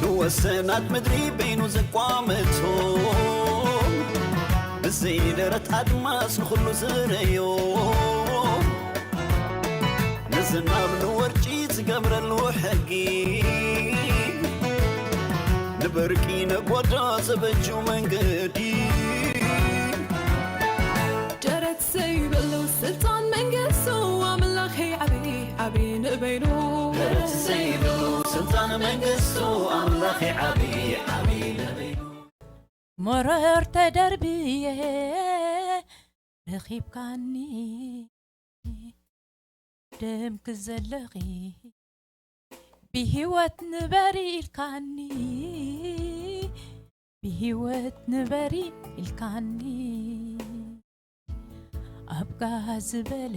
ንወሰናት ምድሪ በይኑ ዘቋመቶ፣ ብዘይደረት ኣድማስ ንኹሉ ዝረዮ፣ ንዝናብ ንወርጪ ዝገብረሉ ሕጊ፣ ንበርቂ ነጎዳ ዘበጁ መንገዲ። ደረት ዘይብሉ ስልጣን መንግስቱ ኣምላኸይ ዓብዪ ዓብዪ ንበይኑ። ደረት ዘይብሉ ስልጣን መንግስቱ ኣምላኸይ ዓብዪ ዓብዪ ንበይኑ። መረር ተደርብየ ረኺብካኒ ደምክ ዘለኺ ብህይወት ንበሪ ኢልካኒ ብህይወት ንበሪ ኢልካኒ ኣብ ጋህ ዝበለ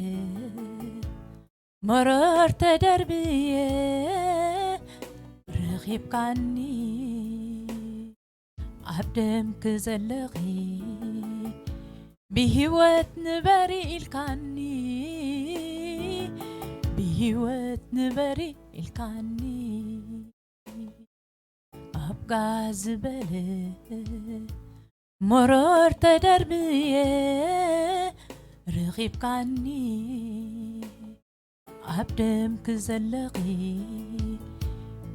መረር ተደርብየ ረኺብካኒ ኣብ ደምክ ዘለኺ ብህይወት ንበሪ ኢልካኒ ብህይወት ንበሪ ኢልካኒ ኣብ ጋህ ዝበለ መረር ተደርብየ ረኺብካኒ ኣብ ደምክ ዘለኺ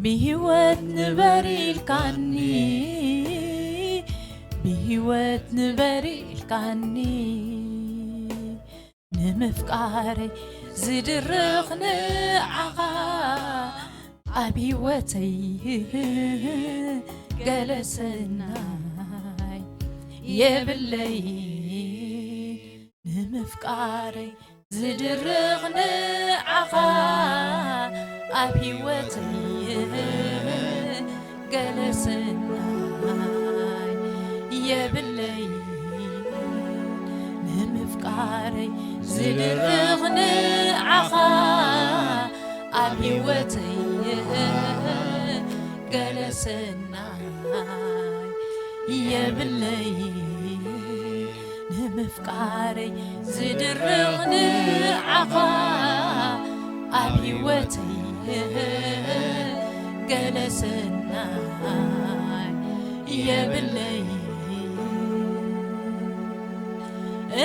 ብህይወት ንበሪ ኢልካኒ ብህይወት ንበሪ ኢልካኒ ንምፍቃረይ ዝድርኽ ንዓኻ ኣብ ህይወተይ ገለ ሰናይ የብለይ ንምፍቃረይ ዝድርኽ ንዓኻ ኣብ ህይወተይ ገለ ሰናይ የብለይ ንምፍቃረይ ዝድርኽ ንዓኻ ኣብ ህይወተይ ገለ ሰናይ የብለይ ንምፍቃረይ ዝድርኽ ንዓኻ ኣብ ህይወተይ ገለ ሰናይ የብለይ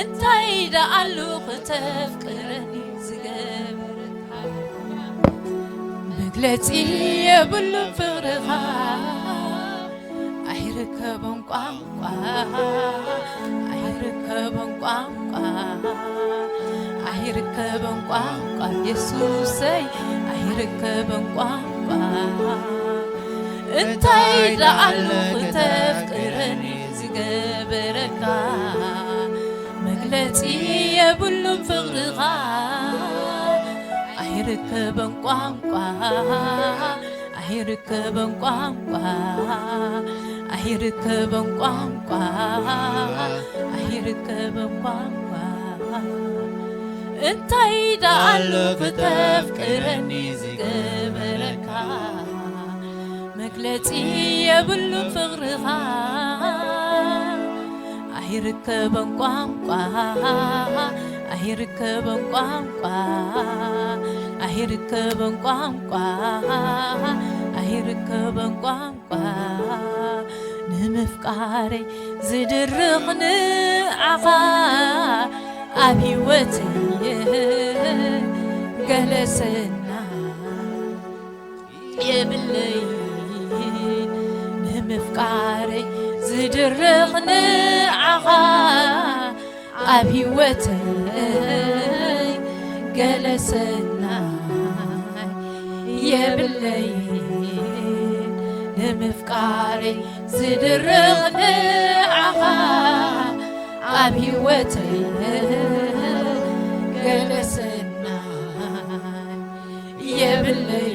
እንታይ ደኣሉ ክተፍቅረኒ ዝገብረካ መግለጺ የብሉን ፍቕርኻ ኣይርከቦን ቋንቋ ኣይርከቦን ቋንቋ ኣይርከቦን ቋንቋ የሱሰይ ኣይርከቦን ቋንቋ እንታይ ደኣሉ ክተፍቅረኒ ዝገበረካ መግለጺ የብሉን ፍቕርኻ ኣይርከበን ቋንቋ ኣይርከበን ቋንቋ ኣይርከበን ቋንቋ ኣይርከበን ቋንቋ እንታይ ደኣሉ ክተፍቅረኒ ዝገበረካ መግለጺ የብሉን ፍቕርኻ ኣይርከበን ቋንቋ ኣይርከበን ቋንቋ ኣይርከበን ቋንቋ ኣይርከበን ቋንቋ ንምፍቃረይ ዝድርኽ ንዓኻ ኣብ ህይወተይ ገለ ሰናይ የብለይ ንምፍቃረይ ዝድርኽ ንዓኻ ኣብ ህይወተይ ገለ ሰናይ የብለይ ንምፍቃረይ ዝድርኽ ንዓኻ ኣብ ህይወተይ ገለ ሰናይ የብለይ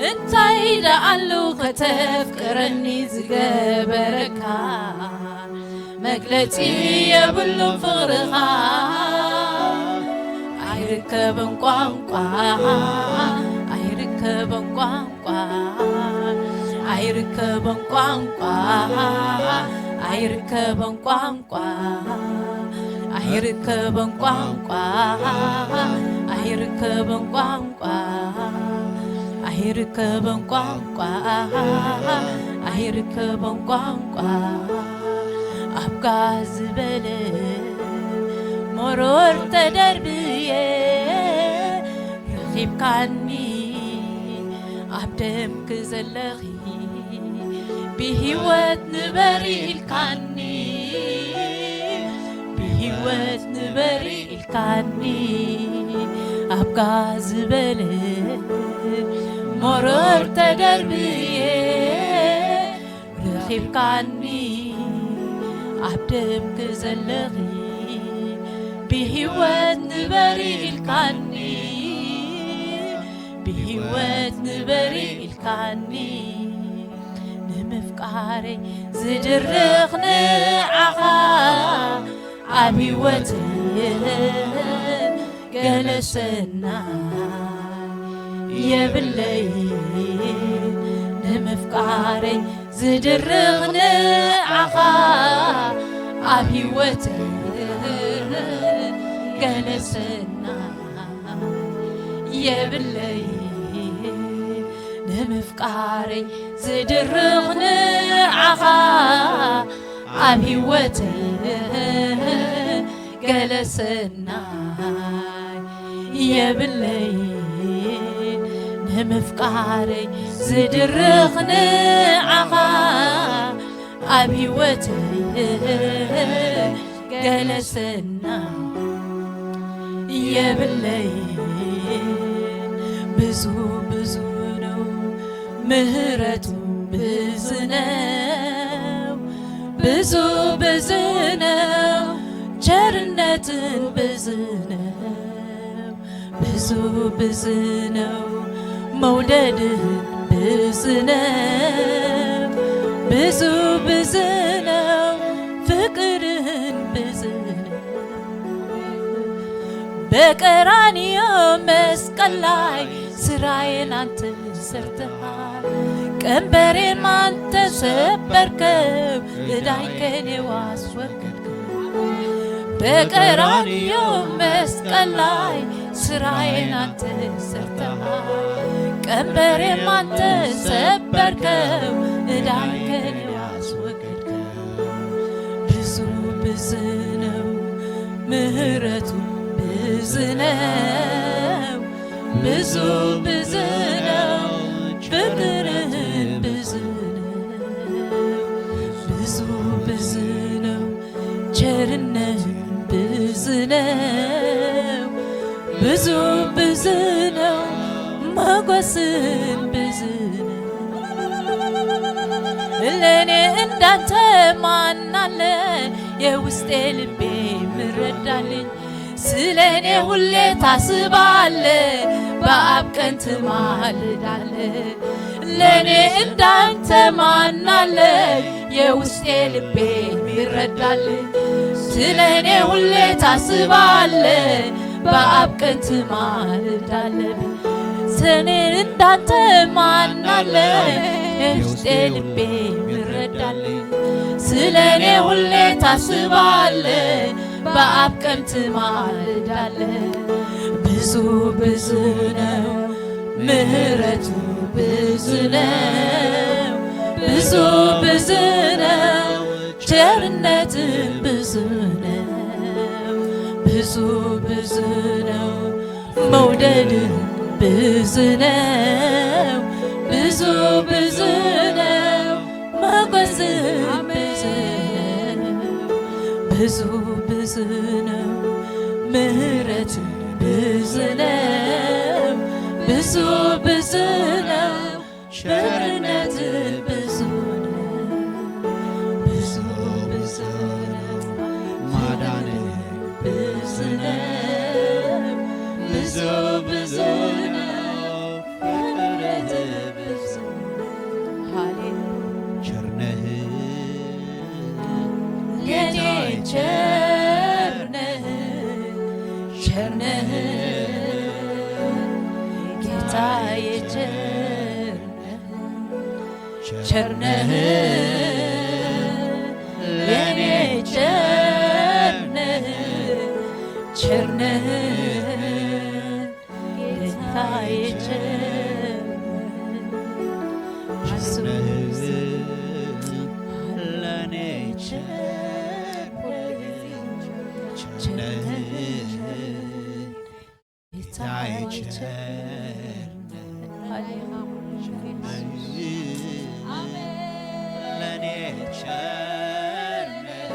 እንታይ ደኣሉ ከተፍቅረኒ ዝገበረካ መግለጺ የብሉን ፍቕርኻ ኣይርከበን ቋንቋ ኣይርከበን ቋንቋ ኣይርከበን ቋንቋ ኣይርከበን ቋንቋ ኣይርከበን ቋንቋ ኣይርከበን ቋንቋ ኣይርከቦን ቋንቋ፣ ኣይርከቦን ቋንቋ፣ ኣብ ጋዝ ዝበለ መሮር ተደርብየ ረኺብካኒ፣ ኣብ ደምኪ ዘለኺ ብህይወት ንበሪ ኢልካኒ፣ ብህይወት ንበሪ ኢልካኒ፣ ኣብ ጋዝ ዝበለ መሮር ተደርብየ ረኺብካኒ፣ ኣብ ደምኪ ዘለኺ ብህይወት ንበሪ ኢልካኒ፣ ብህይወት ንበሪ ኢልካኒ፣ ንምፍቃረይ ዝድርኽ ንዓኻ ኣብ ህይወተይ ገለ ሰናይ የብለይ። ንምፍቃረይ ዝድርኽ ንዓኻ ኣብ ህይወተይ ገለ ሰናይ የብለይ። ንምፍቃረይ ዝድርኽ ንዓኻ ኣብ ህይወተይ ገለ ሰናይ የብለይ። ንምፍቃረይ ዝድርኽ ንዓኻ ኣብ ህይወተይ ገለ ሰናይ የብለይ። ብዙ ብዙ ነው ምህረቱ፣ ብዙ ነው፣ ብዙ ብዙ ነው ቸርነትን፣ ብዙ ነው፣ ብዙ ብዙ ነው መውደድን፣ ብዙ ነው፣ ብዙ ብዙ ነው ፍቅርህን፣ ብዙ ነው። በቀራንዮ መስቀል ላይ ስራዬን አንተ ሰርተሃል፣ ቀንበሬን አንተ ሰበርከው፣ ዕዳይ ከኔ አስወገድከው። በቀራንዮ መስቀል ላይ ስራዬን አንተ ሰርተሃል፣ ቀንበሬን አንተ ሰበርከው፣ ዕዳይ ከኔ አስወገድከው። ብዙ ብዙ ነው ምህረቱ፣ ብዙ ነው፣ ብዙ ብዙ ነው ፍቅርህ፣ ብዙ ነው፣ ብዙ ብዙ ነው ቸርነትህ፣ ብዙ ነው፣ ብዙ ብዙ ነው ሞገስህ፣ ብዙ ነው። ለኔ እንዳንተ ማን አለ? የውስጤ ልቤ ምረዳልኝ። ስለኔ ሁሌ ታስባለ፣ በአብ ቀን ትማልዳለ። ለኔ እንዳንተ ማን አለ? የውስጤ ልቤ ይረዳል። ስለኔ ሁሌ ታስባለ፣ በአብ ቀን ትማልዳለ። ስለኔ እንዳንተ ማን አለ? የውስጤ ልቤ ይረዳል። ስለኔ ሁሌ ታስባለ፣ በአብ ቀን ትማልዳለ። ብዙ ብዙ ነው ምህረቱ፣ ብዙ ነው፣ ብዙ ብዙ ነው ቸርነት፣ ብዙ ነው፣ ብዙ ብዙ ነው መውደድ፣ ብዙ ነው፣ ብዙ ብዙ ነው ሞገስ፣ ብዙ ነው፣ ብዙ ብዙ ነው ምህረት፣ ብዙ ነው፣ ብዙ ብዙ ነው ቸርነት፣ ብዙ ነው፣ ብዙ ብዙ ነው ማዳን፣ ብዙ ነው፣ ብዙ ብዙ ነው ምህረት፣ ብዙ ነው። ሃሌሉያ። ቸርነህ የኔ ጌታዬ፣ ቸርነህ፣ ቸርነህ ጌታዬ፣ ቸርነህ፣ ቸርነህ ለኔ፣ ቸርነህ፣ ቸርነህ ጌታዬ፣ ቸርነህ ቸርነህ ለኔ ቸርነህ ቸርነህ ጌታዬ ቸርነህ ለኔ ቸርነህ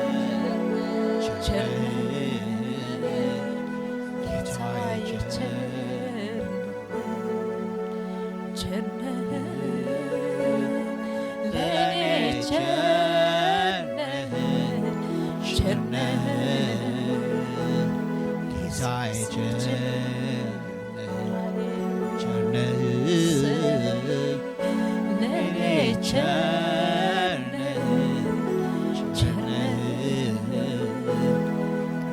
ቸርነህ ጌታዬ ቸርነህ ቸርነህ ለኔ ቸርነህ ቸርነህ ጌታዬ ቸርነህ ቸርነህ ለኔ ቸርነህ ቸርነህ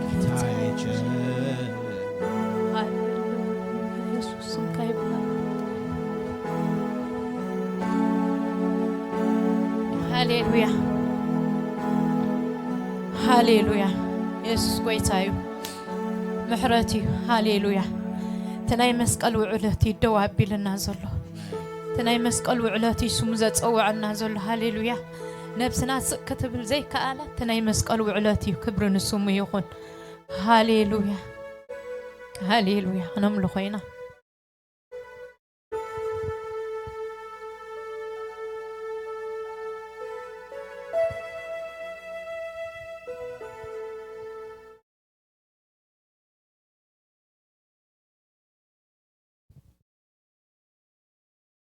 ጌታዬ ቸርነህ ሃሌሉያ። ኢየሱስ ስምካ ይባረክ። ሃሌሉያ። ሃሌሉያ። ኢየሱስ ጎይታ እዩ። ምሕረት እዩ። ሃሌሉያ። እቲ ናይ መስቀል ውዕለት እዩ ደው ኣቢልና ዘሎ። እቲ ናይ መስቀል ውዕለት እዩ ስሙ ዘጸውዐና ዘሎ። ሃሌሉያ። ነብስና ስቕ ክትብል ዘይከኣለ እቲ ናይ መስቀል ውዕለት እዩ። ክብሪ ንስሙ ይኹን። ሃሌሉያ። ሃሌሉያ። ክነምልኾ ኢና።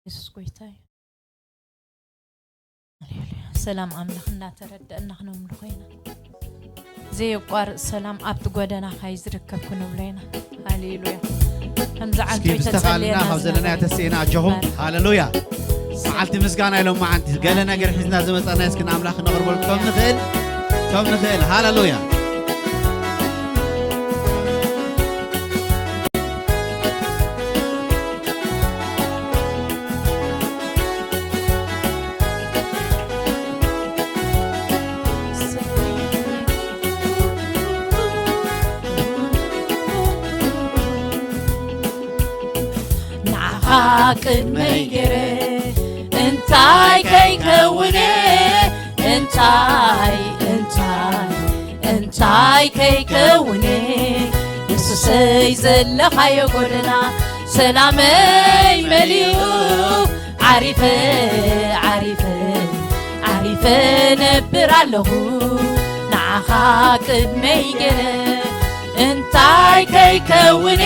የሱስ ጎይታ እዩ። ሃሌሉያ። ሰላም ኣምላኽ እናተረደእና ክነምልኾ ኢና። ዘየቋርጽ ሰላም ኣብቲ ጎደናኻ እዩ ዝርከብ ክንብሎ ኢና። ሃሌሉያ። ከምዚ እስኪ ዓንቶይ ብዝተኻልና ተጸልየና ካብ ዘለና ዝነበረ ተስኤና ኣጆኹም። ይባረክ። ሃሌሉያ። መዓልቲ ምስጋና ኢሎም መዓንቲ ገለ ነገር ሒዝና ዝመጻና እስኪ ንኣምላኽ ነቕርበሉ። ከም ንኽእል፣ ከም ንኽእል። ሃሌሉያ። ንዓኻ ቅድመይ ገይረ እንታይ ከይከውነ እንታይ እንታይ እንታይ ከይከውነ የሱሰይ ዘለኻዮ ጎደና ሰላመይ መሊኡ ዓሪፈ ዓሪፈ ዓሪፈ ነብር ኣለኹ ንዓኻ ቅድመይ ገይረ እንታይ ከይከውነ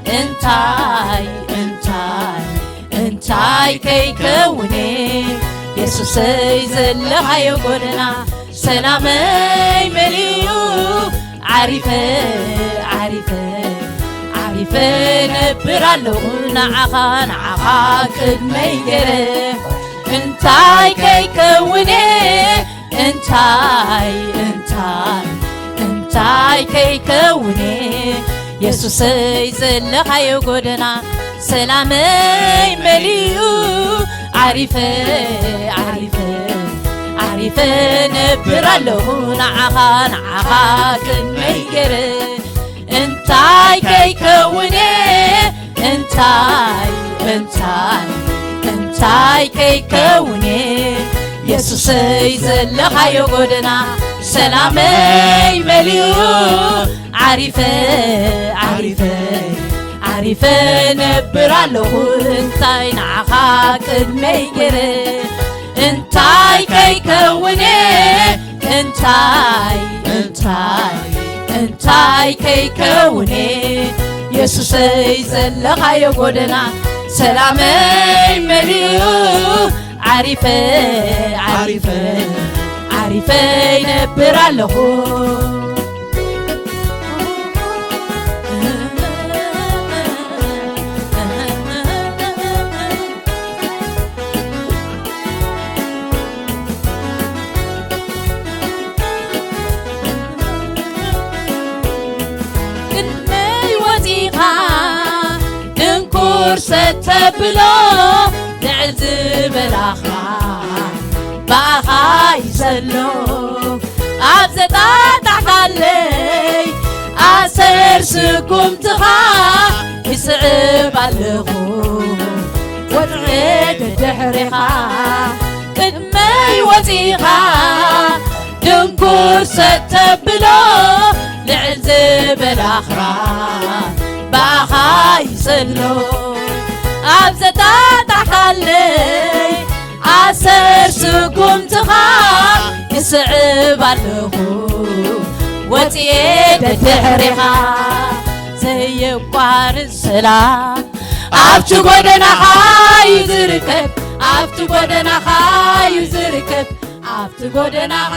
እንታይ እንታይ እንታይ ከይከውነ የሱሰይ ዘለኻዮ ጎደና ሰላመይ መሊኡ ዓሪፈ ዓሪፈ ዓሪፈ ነብር ኣለኹ ንዓኻ ንዓኻ ቅድመይ ገይረ እንታይ ከይከውነ እንታይ እንታይ እንታይ ከይከውነ የሱሰይ ዘለኻዮ ጎደና ሰላመይ መሊኡ ዓሪፈ ዓሪፈ ዓሪፈ ነብር ኣለኹ ንዓኻ ንዓኻ ቅድመይ ገይረ እንታይ ከይከውነ እንታይ እንታይ እንታይ ከይከውነ የሱሰይ ዘለኻዮ ጎደና ሰላመይ መሊኡ ዓሪፈ ዓሪፈ ዓሪፈ ነብር ኣለኹ እንታይ ንዓኻ ቅድመይ ገይረ እንታይ ከይከውነ እንታይ እንታይ እንታይ ከይከውነ የሱሰይ ዘለኻዮ ጎደና ሰላመይ መሊኡ ዓሪፈ ዓሪፈ ዓሪፈ ይነብር ኣለኹ ቅድመይ ወፂኻ እንኩር ሰተብሎ ልዕል ዝበላኻ ብኣኻ እዩ ዘሎ ኣብ ዘጣጣዕካለይ ኣሰር ስጉምትኻ ይስዕብ ኣለኹ ደድሕሪኻ ቅድመይ ወፂኻ ድንጉር ሰጥ ተብሎ ልዕል ዝበላ ኣኽራን ብኣኻ ይሰሎ። ኣብ ዘጣጣሓለይ ኣሰር ስጉምትኻ ይስዕብ ኣለኹ ወፂኤ ደድሕሪኻ። ዘየቋርጽ ሰላም ኣብቲ ጎደናኻ እዩ ዝርከብ፣ ኣብቲ ጎደናኻ እዩ ዝርከብ፣ ኣብቲ ጎደናኻ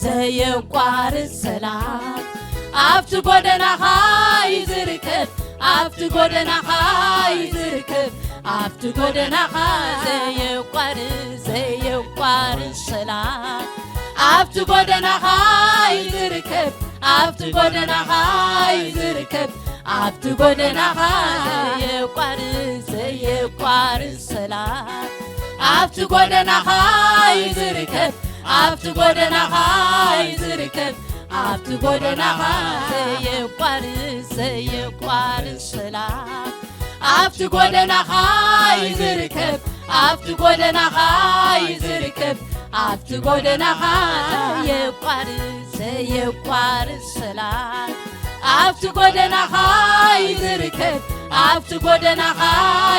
ዘየቋርጽ ሰላም ኣብቲ ጎደናኻ እዩ ዝርከብ፣ ኣብቲ ጎደናኻ እዩ ዝርከብ፣ ኣብቲ ጎደናኻ ዘየቋርጽ ዘየቋርጽ ሰላም ኣብቲ ጎደናኻ እዩ ዝርከብ፣ ኣብቲ ጎደናኻ እዩ ዝርከብ፣ ኣብቲ ጎደናኻ ዘየቋርጽ ዘየቋርጽ ሰላም ኣብቲ ጎደናኻ እዩ ዝርከብ፣ ኣብቲ ጎደናኻ እዩ ዝርከብ፣ ኣብቲ ጎደናኻ ዘየቋርጽ ዘየቋርጽ ሰላም ኣብቲ ጎደናኻ እዩ ዝርከብ፣ ኣብቲ ጎደናኻ እዩ ዝርከብ፣ ኣብቲ ጎደናኻ ዘየቋርጽ ዘየቋርጽ ሰላም ኣብቲ ጎደናኻ እዩ ዝርከብ፣ ኣብቲ ጎደናኻ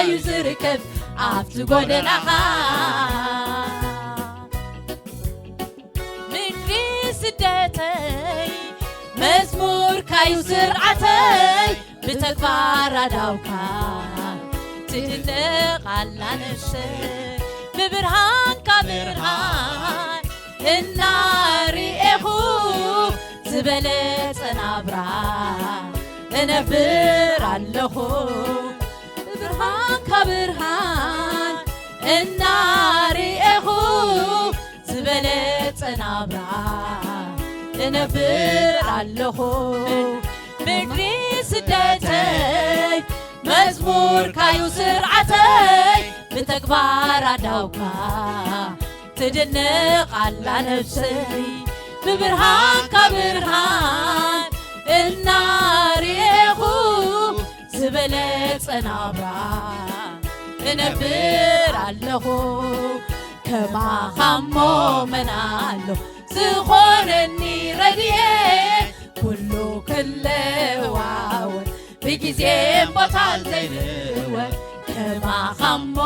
እዩ ዝርከብ፣ ኣብቲ ጎደናኻ። ምድሪ ስደተይ መዝሙርካዩ ስርዓተይ ብተግባር ኣዳውካ ትድነቕ ኣላ ነፍሰይ ብብርሃንካ ብርሃን እናርኤኹ ዝበለጸ ናብራ እነብር ኣለኹ ብብርሃንካ ብርሃን እናርኤኹ ዝበለጸ ናብራ እነብር ኣለኹ ምድሪ ስደተይ መዝሙርካዩ ስርዓተይ ብተግባር ኣዳውካ ትድነቕ ኣላ ነፍሰይ ብብርሃንካ ብርሃን እናርኤኹ ዝበለጸ ናብራ እነብር ኣለኹ ከማኻሞ መን ኣሎ ዝኾነኒ ረድኤ ኩሉ ክለዋወጥ ብግዜን ቦታን ዘይልወጥ ከማኻሞ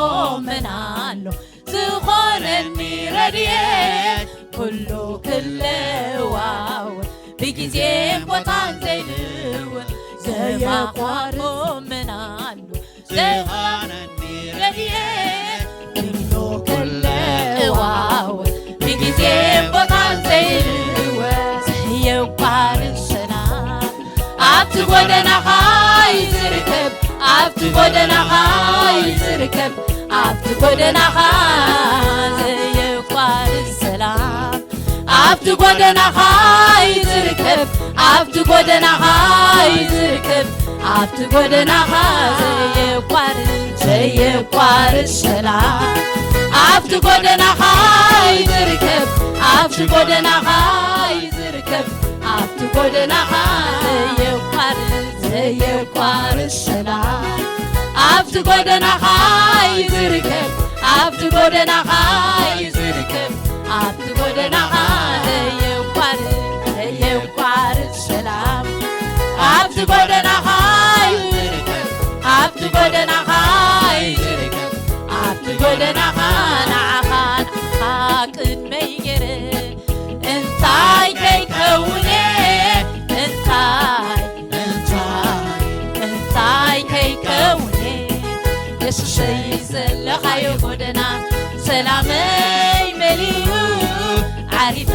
መን ኣሎ ዝኾነኒ ረድኤት ኩሉ ክለዋወጥ ብግዜን ቦታን ዘይልወጥ ዘየቋርጥ መን ኣሎ ዝኾነኒ ረድኤት ኩሉ ክለዋወጥ ብግዜን ቦታን ዘይልወጥ ዘየቋርጥ ሰላም ኣብቲ ጎደናኻ እዩ ዝርከብ ኣብቲ ጎደናኻ እዩ ዝርከብ ኣብቲ ጎደናኻ ዘየቋርጽ ሰላም ኣብቲ ጎደናኻ እዩ ዝርከብ ኣብቲ ጎደናኻ እዩ ዝርከብ ኣብቲ ጎደናኻ ዘየቋርጽ ዘየቋርጽ ሰላም ኣብቲ ጎደናኻ እዩ ዝርከብ ኣብቲ ጎደናኻ እዩ ዝርከብ ኣብቲ ጎደናኻ ዘየቋርጽ ዘየቋርጽ ሰላም ኣብቲ ጎደናኻ እዩ ዝርከብ ኣብቲ ጎደናኻ እዩ ዝርከብ ኣብቲ ጎደናኻ ዘየቋርጽ ዘየቋርጽ ሰላም ኣብቲ ጎደናኻ እዩ ዝርከብ ኣብቲ ጎደናኻ እዩ ዝርከብ ኣብቲ ጎደናኻ ንዓኻ ንዓኻ ቅድመይ ገይረ እንታይ ከይከውነ እንታይ እንታይ እንታይ ከይከውነ የሱሰይ ዘለኻዮ ጎደና ሰላመይ መሊኡ ዓሪፈ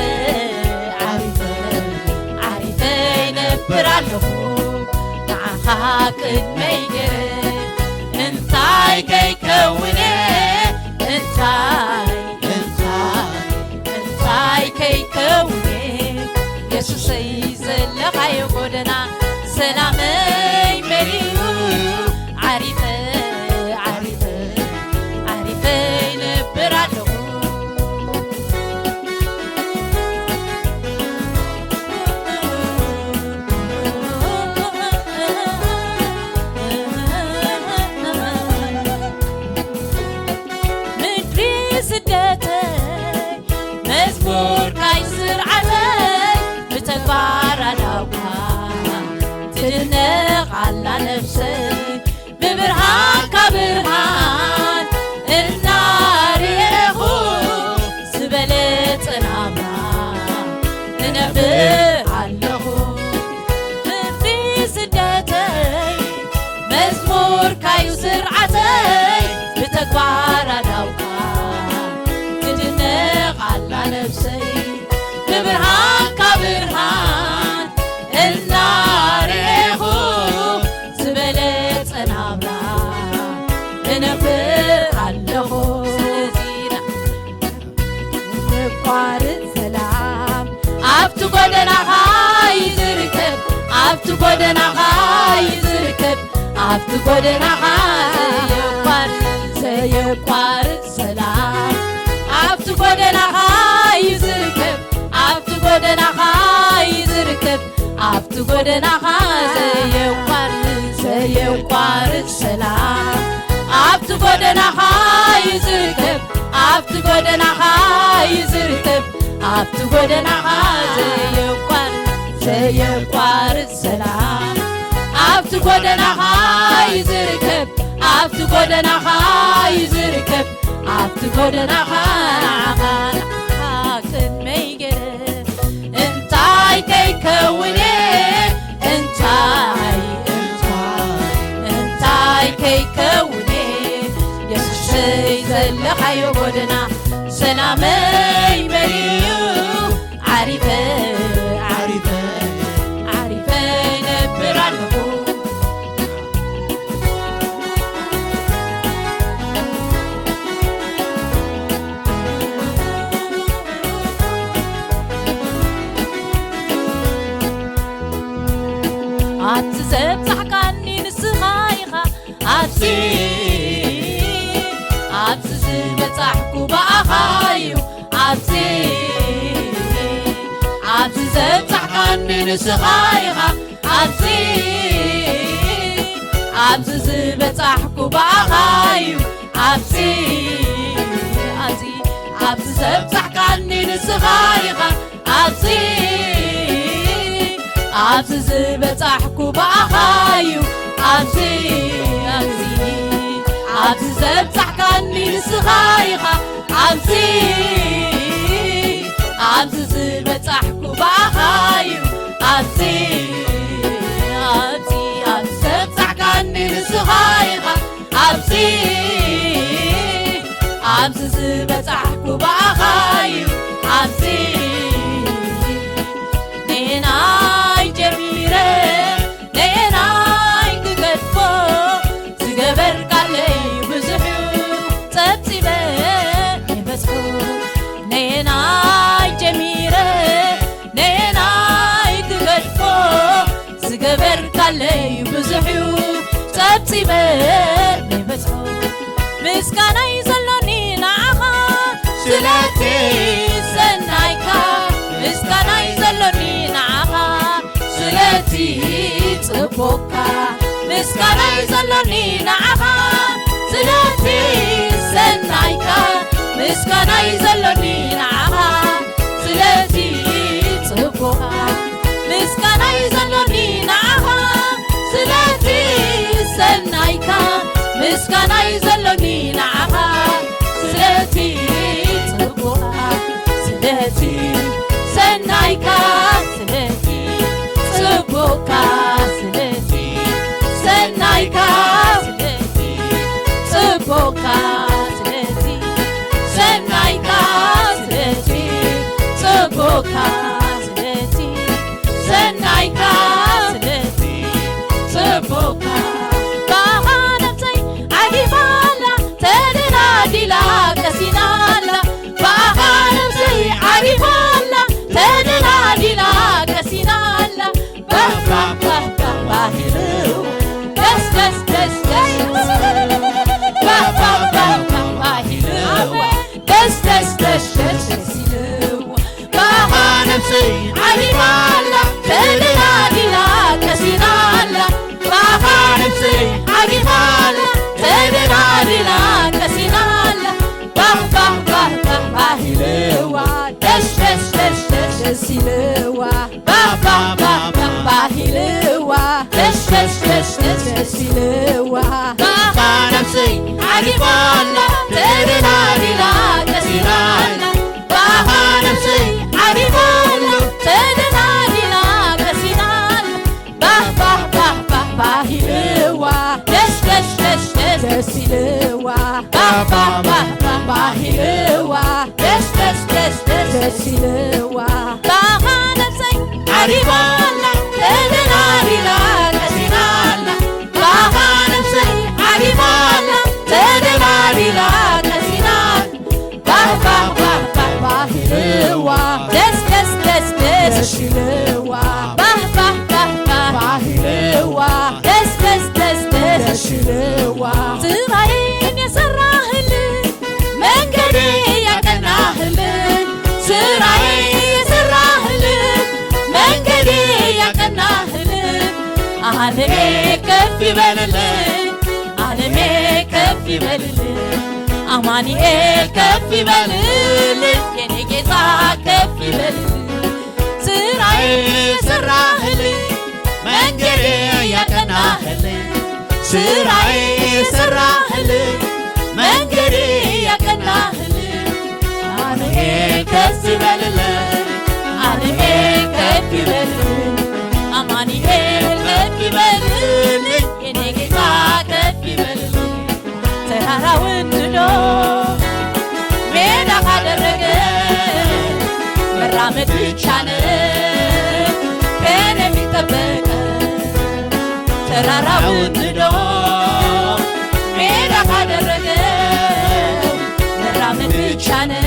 ዓሪፈ ዓሪፈ ይነብር ኣለኹ ንዓኻ ቅድመይ ገይረ እንታይ ከይከውነ እንታይ እንታይ እንታይ ከይከውነ የሱሰይ ዘለኻዮ ጎደና ሰላመይ መሊኡ ዓሪፈ ዓሪፈ ዓሪፈ ይነብር ኣለኹ ብርሃን እናርኤኹ ዝበለጸ ናብራ እነብር ኣለኹ። ፍርዲ ስደተይ መዝሙርካዩ ስርዓተይ ብተግባር ኣዳውካ ትድነቕ ኣላ ነብሰይ። ብብርሃንካ ብርሃን እናርኤኹ ዝበለጸ ናብራ እነብር ኣለኹ። ስለዚ የቋርጽ ሰላም ኣብቲ ጎደናኻ እዩ ዝርከብ፣ ኣብቲ ጎደናኻ እዩ ዝርከብ፣ ኣብቲ ጎደናኻ ዘየቋርጽ፣ ዘየቋርጽ ሰላም ኣብቲ ጎደናኻ እዩ ዝርከብ፣ ኣብቲ ጎደናኻ እዩ ዝርከብ፣ ኣብቲ ጎደናኻ ዘየቋርጽ፣ ዘየቋርጽ ሰላም ኣብቲ ጎደናኻ እዩ ዝርከብ፣ ኣብቲ ጎደናኻ እዩ ዝርከብ፣ ኣብቲ ጎደናኻ ዘየቋርጽ፣ ዘየቋርጽ ሰላም ኣብቲ ጎደናኻ እዩ ዝርከብ፣ ኣብቲ ጎደናኻ እዩ ዝርከብ፣ ኣብቲ ጎደናኻ ንዓኻ፣ ንዓኻ ቅድመይ ገይረ እንታይ ከይከውን'የ፣ እንታይ፣ እንታይ፣ እንታይ ከይከውን'የ፣ የሱሰይ ዘለኻዮ ጎደና ሰላመይ መሊኡ ዓሪፈ፣ ዓሪፈ፣ ዓሪፈ እነብር ኣለኹ። ኣብቲ ዘብጻሕካኒ ንስኻ ኢኻ፣ ኣብዚ፣ ኣብዚ ዝበጻሕኩ ብኣኻ እዩ፣ ኣብዚ፣ ኣብዚ ዘብጻሕካኒ ንስኻ ኢኻ፣ ኣብዚ፣ ኣብዚ ዝበጻሕኩ ብኣኻ እዩ፣ ኣብዚ፣ ኣብዚ፣ ኣብዚ ዘብጻሕካኒ ንስኻ ኢኻ፣ ኣብዚ፣ ኣብዚ ዝበጻሕኩ ብኣኻ እዩ፣ ኣብዚ፣ ኣብዚ፣ ኣብዚ ዘብጻሕካኒ ንስኻ ኢኻ፣ ኣብዚ፣ ኣብዚ ዝበጻሕኩ ብኣኻ እዩ፣ ኣብዚ፣ ኣብዚ፣ ኣብዚ ዘብጻሕካኒ ንስኻ ኢኻ፣ ኣብዚ፣ ኣብዚ ዝበጻሕኩ ብኣኻ እዩ፣ ኣብዚ፣ ነየናይ ጀሚረ፣ ነየናይ ክገድፎ፣ ዝገበርካለይ ብዙሕ እዩ፣ ጸብጺበ ይበዝሑ፣ ነየናይ ጀሚረ፣ ነየናይ ክገድፎ፣ ዝገበርካለይ ብዙሕ እዩ፣ ጸብጺበ ይበዝሑ። ምስጋናይ ዘሎኒ ንዓኻ፣ ስለቲ ሰናይካ፣ ምስጋናይ ዘሎኒ ንዓኻ፣ ስለቲ ጽቡቕካ፣ ምስጋናይ ዘሎኒ ንዓኻ፣ ስለቲ ሰናይካ፣ ምስጋናይ ዘሎኒ ንዓኻ፣ ስለቲ ጽቡቕካ፣ ምስጋናይ ዘሎኒ ንዓኻ፣ ስለቲ ሰናይካ፣ ምስጋናይ ዘሎኒ ንዓኻ፣ ስለቲ ጽቡቕካ፣ ስለቲ ሰናይካ፣ ስለቲ ጽቡቕካ፣ ስለቲ ሰናይካ፣ ስለቲ ጽቡቕካ፣ ስለቲ ሰናይካ፣ ስለቲ ጽቡቕካ፣ ስለቲ ሰናይካ፣ ስለቲ ጽቡቕካ። ብኣኻ ነብሰይ ዓጊባ ኣላ፣ ተደላዲላ ቀሲና ኣላ። ብኣኻ ነብሰይ ዓጊባ ኣላ፣ ተደላዲላ ቀሲና ኣላ። ባህ፣ ባህ፣ ባህ፣ ባህ፣ ባህ ኢሉ። ደስ፣ ደስ፣ ደስ፣ ደስ። ባህ፣ ባህ፣ ባህ፣ ባህ፣ ባህ ኢሉ። ደስ፣ ደስ፣ ደስ፣ ደስ፣ ደስ ኢሉ። ብኣኻ ነብሰይ ዓጊባ ኣላ፣ ተደላዲላ ቀሲና ኣላ። ብኣኻ ነብሰይ ዓጊባ ኣላ፣ ተደላዲላ ቀሲና ኣላ። ባህ፣ ባህ፣ ባህ፣ ባህ፣ ባህ ኢልዋ፣ ደስ፣ ደስ፣ ደስ፣ ደስ፣ ደስ ኢልዋ። ባህ፣ ባህ፣ ባህ፣ ባህ፣ ባህ ኢልዋ፣ ደስ፣ ደስ፣ ደስ፣ ደስ፣ ደስ ኢልዋ። ብኣኻ ነፍሰይ ዓሪፋ ኣላ ተደላዲላ ቀሲና ኣላ። ባኻ ነፍሰይ ዓሪፋ ኣላ ተደላዲላ ቀሲና ኣላ። ባህ ባህ ባህ ባህ ባህ ኢልዋ ደስ ደስ ደስ ደስ ደስ ኢልዋ። ባህ ባህ ባህ ባህ ባህ ኢልዋ ደስ ደስ ደስ ደስ ደስ ኢልዋ። ባኻ ነፍሰይ ዓሪፋ ኣላ ተደላዲላ ቀሲና ኣላ። ባኻ ነፍሰይ ዓሪፋ ኣላ ተደላዲላ ቀሲና። ባህ ባህ ባህ ባህ ባህ ኢልዋ ደስ ደስ ደስ ደስ ደስ ኢልዋ። ባህ ባህ ባህ ባህ ባህ ኢልዋ ደስ ደስ ደስ ደስ ደስ ኢልዋ። ስራዬን የሰራህልኝ መንገዴ ያቀናህልኝ። ስራዬ የሰራህልኝ መንገዴ ያቀናህልኝ። ዓለሜ ከፍ ይበልልኝ፣ ዓለሜ ከፍ ይበልልኝ። አማኑኤል ከፍ ይበልልኝ፣ የኔ ጌታ ከፍ ይበልልኝ። ስራዬ የሰራህልኝ መንገዴ ያቀናህልኝ። ስራዬ የሰራህልኝ መንገዴ ያቀናህልኝ። አማኑኤል ከፍ ይበልልኝ፣ አማኑኤል ከፍ ይበልልኝ። አማኑኤል ከፍ ይበልልኝ፣ የኔ ጌታ ከፍ ይበልልኝ። ተራራውን ንዶ ሜዳ ካደረገ መራመድ ብቻ ነው ከኔ የሚጠበቀው። ተራራውን ንዶ ሜዳ ካደረገ መራመድ ብቻ ነው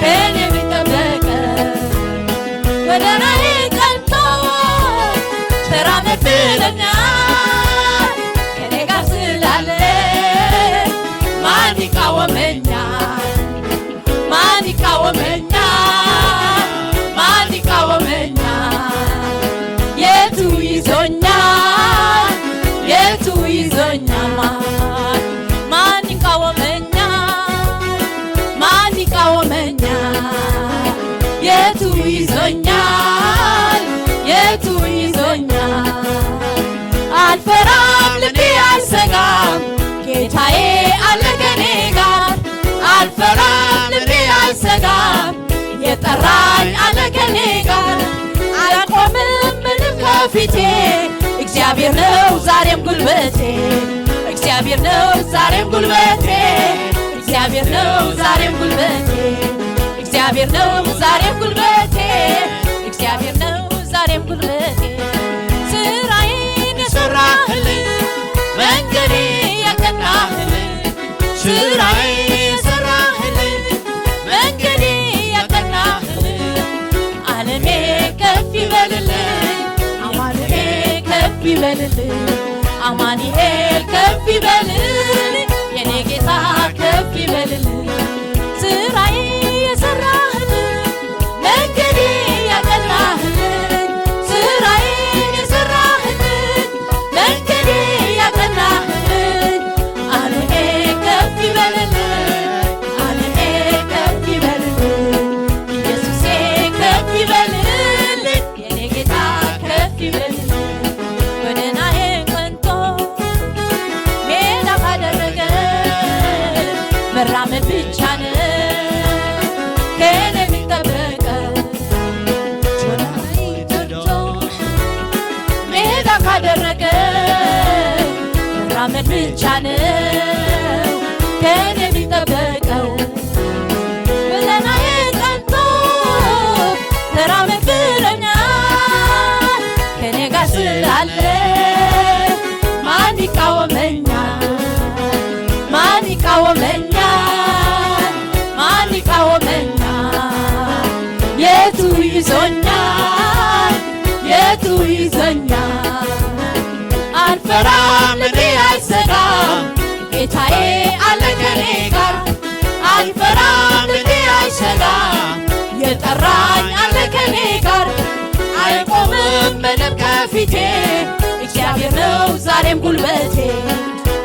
ከኔ የሚጠበቀው። ጎዳናዬ ቀንቶ ተራመድ ብለኛል። ከኔ ጋር ስላለ ማን ይቃወመኛል? ማን ይቃወመኛል? ማን ይቃወመኛል? የቱ ይዞኛል? የቱ ይዞኛል? ማን ማን ይቃወመኛል? ማን ይቃወመኛል? የቱ ይዞኛል? የቱ ይዞኛል? አልፈራም፣ ልቤ አይሰጋም፣ ጌታዬ አለ ከኔ ጋር። አልፈራም፣ ልቤ አይሰጋም፣ የጠራኝ አለ ከኔ ጋር። አልቆምም ምንም ከፊቴ፣ እግዚአብሔር ነው ዛሬም ጉልበቴ። እግዚአብሔር ነው ዛሬም ጉልበቴ። እግዚአብሔር ነው ዛሬም ጉልበቴ። እግዚአብሔር ነው ዛሬም ጉልበቴ። እግዚአብሔር ነው ዛሬም ጉልበቴ። ስራዬን የሰራህልኝ መንገዴ ያቀናህልኝ። ስራዬ የሰራህልኝ መንገዴ ያቀናህልኝ። ዓለሜ ከፍ ይበልልኝ፣ አማኑኤል ከፍ ይበልልኝ፣ አማኑኤል ከፍ ይበልልኝ፣ የኔ ጌታ ከፍ ይበልልኝ። ስራዬ የሰራህልኝ መንገዴ ያቀናህልኝ። ስራዬን የሰራህልኝ መንገዴ ያቀናህልኝ። አለሜ ከፍ ይበልልኝ፣ አለሜ ከፍ ይበልልኝ፣ ኢየሱሴ ከፍ ይበልልኝ፣ የኔ ጌታ ከፍ ይበልልኝ። ጎዳናዬን ቀንቶ ሜዳ ካደረገ መራመድ ብቻ ነው ከኔ የሚጠበቀው። ጎዳናዬን ቀንቶ ሜዳ ካደረገ መራመድ ብቻ ነው ከኔ የሚጠበቀው። ጎዳናዬን ቀንቶ ተራመድ ብሎኛል፣ ከኔ ጋር ስላለ ማን ይቃወመኛል? ማን ይቃወመኛል? ማን ይቃወመኛል? የቱ ይዞኛል? የቱ ይዞኛል? አልፈራም፣ ልቤ አይሰጋም፣ ጌታዬ አለ ከኔ ጋር። አልፈራም፣ ልቤ አይሰጋም፣ የጠራኝ አለ ከኔ ጋር። አይቆምም ምንም ከፊቴ፣ እግዚአብሔር ነው ዛሬም ጉልበቴ።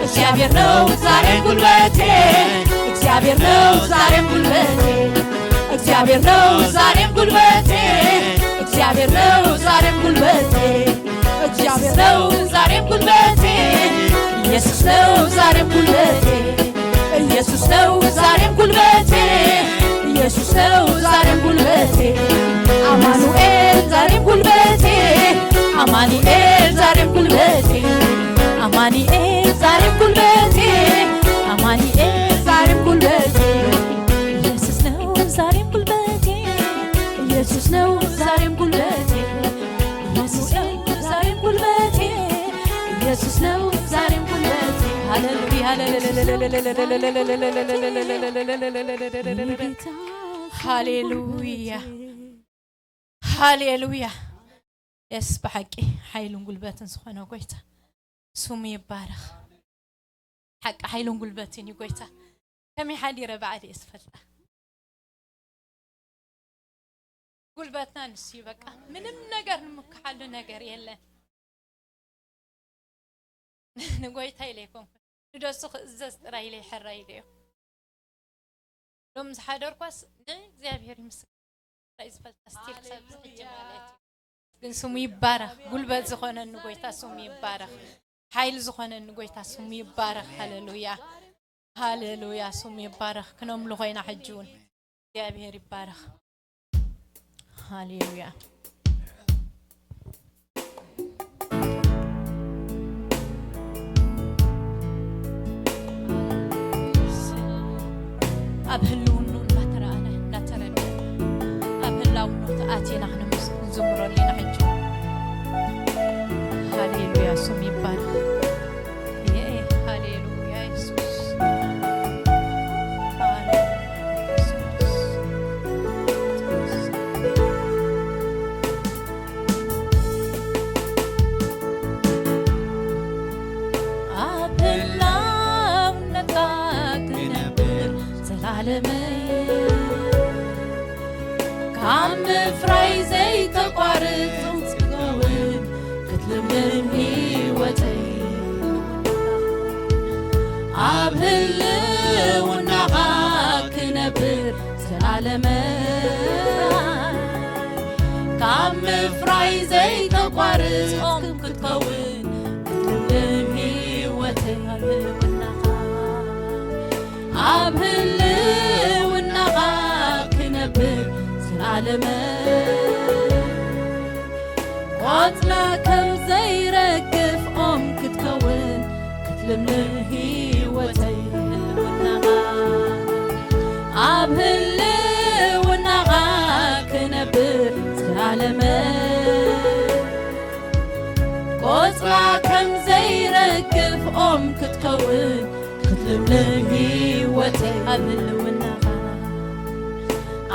እግዚአብሔር ነው ዛሬም ጉልበቴ። እግዚአብሔር ነው ዛሬም ጉልበቴ። እግዚአብሔር ነው ዛሬም ጉልበቴ። እግዚአብሔር ነው ዛሬም ጉልበቴ። እግዚአብሔር ነው ዛሬም ጉልበቴ። ኢየሱስ ነው ዛሬም ጉልበቴ፣ ኢየሱስ ነው ዛሬም ጉልበቴ፣ ኢየሱስ ነው ዛሬም ጉልበቴ። አማኑኤል ዛሬም ጉልበቴ፣ አማኑኤል ዛሬም ጉልበቴ፣ አማኑኤል ዛሬም ጉልበቴ፣ አማኑኤል ዛሬም ጉልበቴ። ኢየሱስ ነው ዛሬም ጉልበቴ፣ ኢየሱስ ነው ዛሬም ጉልበቴ፣ ኢየሱስ ነው ዛሬም ጉልበቴ፣ ኢየሱስ ነው ዛሬም ጉልበቴ። ሃሌሉያ፣ ሃሌሉያ፣ ሃሌሉያ። የስ፣ ብሓቂ ሓይልን ጉልበትን ዝኾነ ጎይታ ስሙ ይባረኽ። ሓቂ ሓይልን ጉልበትን እዩ ጎይታ። ከመይ ሓዲረ ባዕለይ እየ ዝፈልጣ። ጉልበትና ንሱ እዩ በቃ። ምንም ነገር ንምክሓሉ ነገር የለን። ንጎይታ ኢለ ኣይኮንኩን። ንደሱ ክእዘዝ ጥራይ ኢለ ይሕረ ኢለዮ። ሎም ዝሓደርኳስ ንእግዚኣብሔር ይምስገን። ጥራይ ዝፈልጣ ስቲል ክሳብ ሕጂ ማለት እዩ። ግን ስሙ ይባረኽ። ጉልበት ዝኾነኒ ጎይታ ስሙ ይባረኽ። ሓይሊ ዝኾነኒ ጎይታ ስሙ ይባረኽ። ሃሌሉያ፣ ሃሌሉያ፣ ስሙ ይባረኽ። ክነምልኾ ኢና ሕጂ እውን። እግዚኣብሔር ይባረኽ። ሃሌሉያ። ኣብ ህልውኑ እናተረኣነ፣ እናተረድአ፣ ኣብ ህላውነቱ ኣቲና ክንምስ-፣ ክንዝምረሉ ኢና ሕጂ። ሃሌሉያ፣ ስሙ ይባረኽ። የ-፣ ሃሌሉያ፣ የሱስ። ሃሌሉያ፣ የሱስ። ኣብ ህላውነትካ ክነብር ዘላለመይ፣ ካብ ምፍራይ ዘይተቋርጽ ክትከውን ክትልምልም ህይወተይ። ኣብ ህልውናኻ ክነብር ዘላለመይ፣ ካብ ምፍራይ ዘይተቋርጽ ኦም ክትከውን ክትልምልም ህይወተይ። ኣብ ህልውናኻ፣ ኣብ ህልውናኻ ክነብር ዘላለመይ፣ ቆጽላ ከም ዘይረግፍ ኦም ክትከውን ክትልምልም ህይወተይ። ህልውናኻ፣ ኣብ ህልውናኻ ክነብር ዘላለመይ፣ ቆጽላ ከም ዘይረግፍ ኦም ክትከውን ክትልምልም ህይወተይ። ኣብ ህልውናኻ፣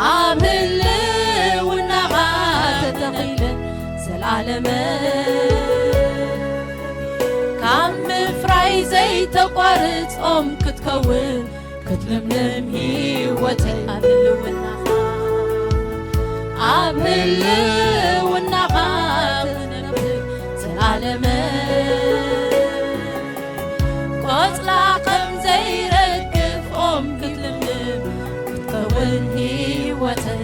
ኣብ ህልውናኻ ተተኺለ ዘላለመይ፣ ካብ ምፍራይ ዘይተቋርጽ ኦም ክትከውን ክትልምልም ህይወተይ። ኣብ ህልውናኻ፣ ኣብ ህልውናኻ ክትነብር ዘላለመይ፣ ቆጽላ ከም ዘይረግፍ ኦም ክትልምልም ክትከውን ህይወተይ።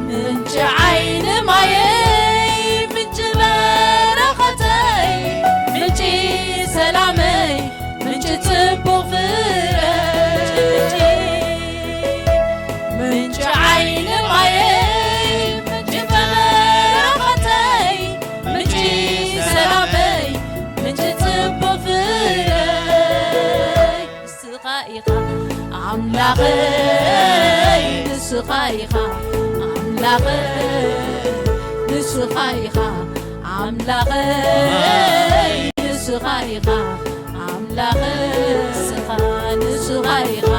ምንጪ ዓይኒ ማየይ፣ ምንጪ በረኸተይ፣ ምንጪ ሰላመይ፣ ምንጪ ጽቡቕ ፍረ። ምንጪ ዓይኒ ማየይ፣ ምንጪ በረኸተይ፣ ምንጪ ሰላመይ፣ ምንጪ ጽቡቕ ፍረ። ንስኻ ኢኻ ኣምላኸይ፣ ንስኻ ኢኻ ኣምላኸይ፣ ንስኻ ኢኻ ኣምላኸይ፣ ንስኻ ኢኻ ኣምላኸይ፣ ንስኻ፣ ንስኻ ኢኻ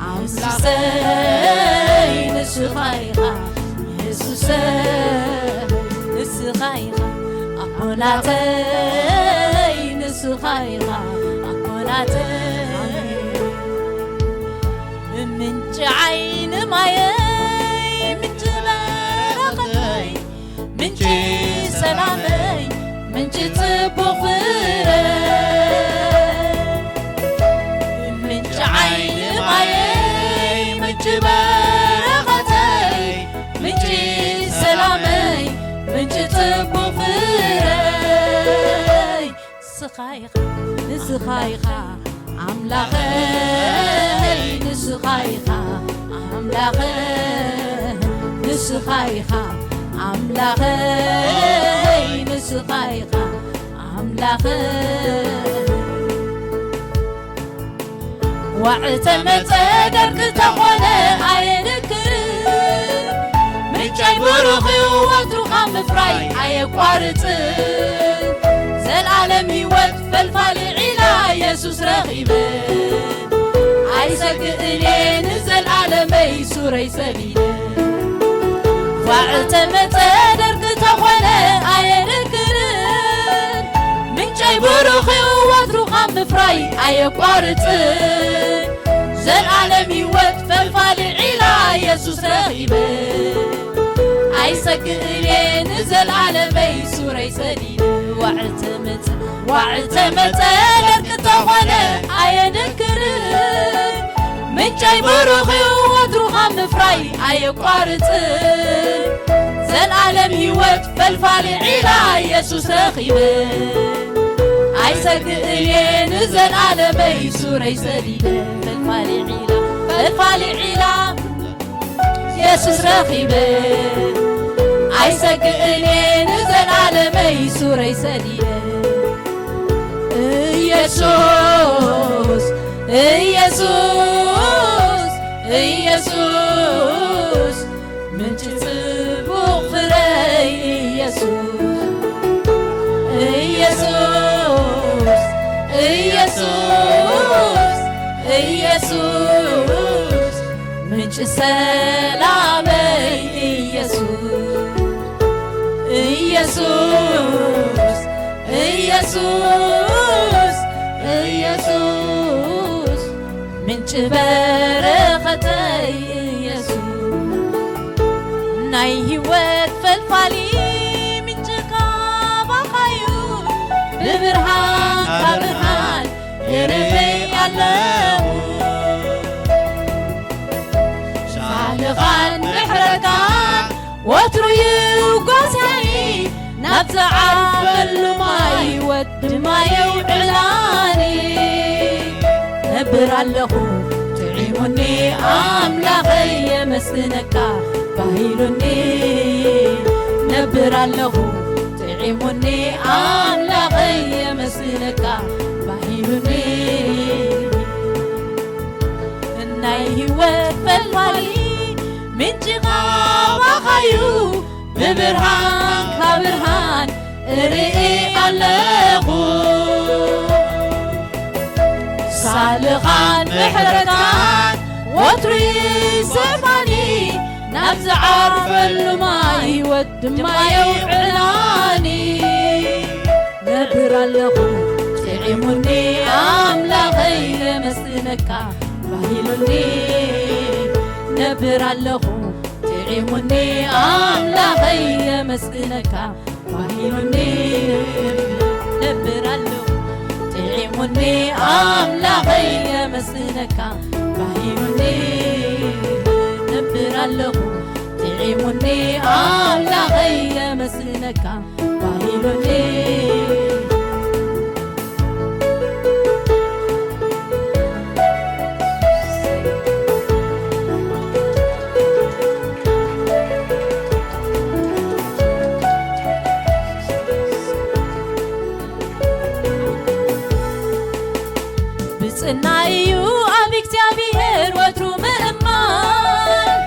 ኣምላኸይ፣ ንስኻ ኢኻ የሱሰይ፣ ንስኻ ኢኻ ኣቦ ናተይ፣ ንስኻ ኢኻ ኣቦ ናተይ። ምንጪ ዓይኒ ማየይ፣ ምንጪ በረኸተይ፣ ምንጪ ሰላመይ፣ ምንጪ ጽቡቕ ፍረ። ምንጪ ዓይኒ ማየይ፣ ምንጪ በረኸተይ፣ ምንጪ ሰላመይ፣ ምንጪ ጽቡቕ ፍረይ። ኢኻ፣ ንስኻ ኢኻ ኣምላኸይ፣ ንስኻ ኢኻ ኣምላኸይ፣ ንስኻ ኢኻ ኣምላኸይ፣ ንስኻ ኢኻ ኣምላኸይ። ዋዕተ መጸ ደርቂ ተኾነ ኣየንክር፣ ምንጨይ ብሩኽ እዩ ወትሩ ካብ ምፍራይ ኣየቋርጽ። ዘልኣለም ህይወት ፈልፋሊ ዒላ የሱስ ረኺበ፣ ኣይሰግእን እየ ንዘልኣለመይ ሱረይ ሰዲደ። ዋዕተ መጸ ደርቂ ተኾነ ኣየንክርን፣ ምንጨይ ብሩኽ እዩ ወትሩ ካብ ምፍራይ ኣየቋርጽን። ዘልኣለም ህይወት ፈልፋሊ ዒላ የሱስ ረኺበ፣ ኣይሰግእን እየ ንዘልኣለመይ ሱረይ ሰዲደ። ዋዕተ መጸ ዋዕተ መጸ ደርቂ ተኾነ ኣየንክርን፣ ምንጨይ ብሩኽ እዩ ወትሩ ካብ ምፍራይ ኣየቋርጽን። ዘልኣለም ህይወት ፈልፋሊ ዒላ የሱስ ረኺበ፣ ኣይሰግእን እየ ንዘልኣለመይ ሱረይ ሰዲደ። ፈልፋሊ ዒላ ፈልፋሊ ዒላ የሱስ ረኺበ፣ ኣይሰግእን እየ ንዘልኣለመይ ሱረይ ሰዲደ። ኢየሱስ ኢየሱስ ኢየሱስ ምንጪ ጽቡቕ ፍረይ ኢየሱስ። ኢየሱስ ኢየሱስ ኢየሱስ ምንጪ ሰላመይ ኢየሱስ። ኢየሱስ ኢየሱስ ኢየሱስ ምንጪ በረኸተይ ኢየሱስ። ናይ ህይወት ፈልፋሊ ምንጪ ካባኻዩ፣ ብብርሃን ካብ ብርሃን ይርእይ ኣለኹ። ሳልኻን ምሕረትካን ወትሩ ይጓስያኒ፣ ናብ ዝዓርፈሉ ማይ ህይወት ድማ የውዕላኒ። ነብር ኣለኹ ጥዒሙኒ ኣምላኸይ የመስግነካ ባሂሉኒ። ነብር ኣለኹ ጥዒሙኒ ኣምላኸይ የመስግነካ ባሂሉኒ። ናይ ህይወት ፈልፋሊ ምንጪ ካባኻዩ፣ ብብርሃን ካብ ብርሃን እርኢ ኣለኹ። ሳልኻን ምሕረትካን ወትሩ ይስሕባኒ፣ ናብ ዝዓርፈሉ ማይ ህይወት ድማ የውዕላኒ። ነብር ኣለኹ ጥዒሙኒ ኣምላኸይ የመስግነካ ባሂሉኒ። ነብር ኣለኹ ጥዒሙኒ ኣምላኸይ የመስግነካ ባሂሉኒ። ነብር ኣለኹ ጥዒሙኒ ኣምላኸይ የመስግነካ ባሂሉኒ። ነብር ኣለኹ ጥዒሙኒ ኣምላኸይ የመስግነካ ባሂሉኒ። ብጽና እዩ ኣብ እግዚኣብሔር ወትሩ ምእማን፣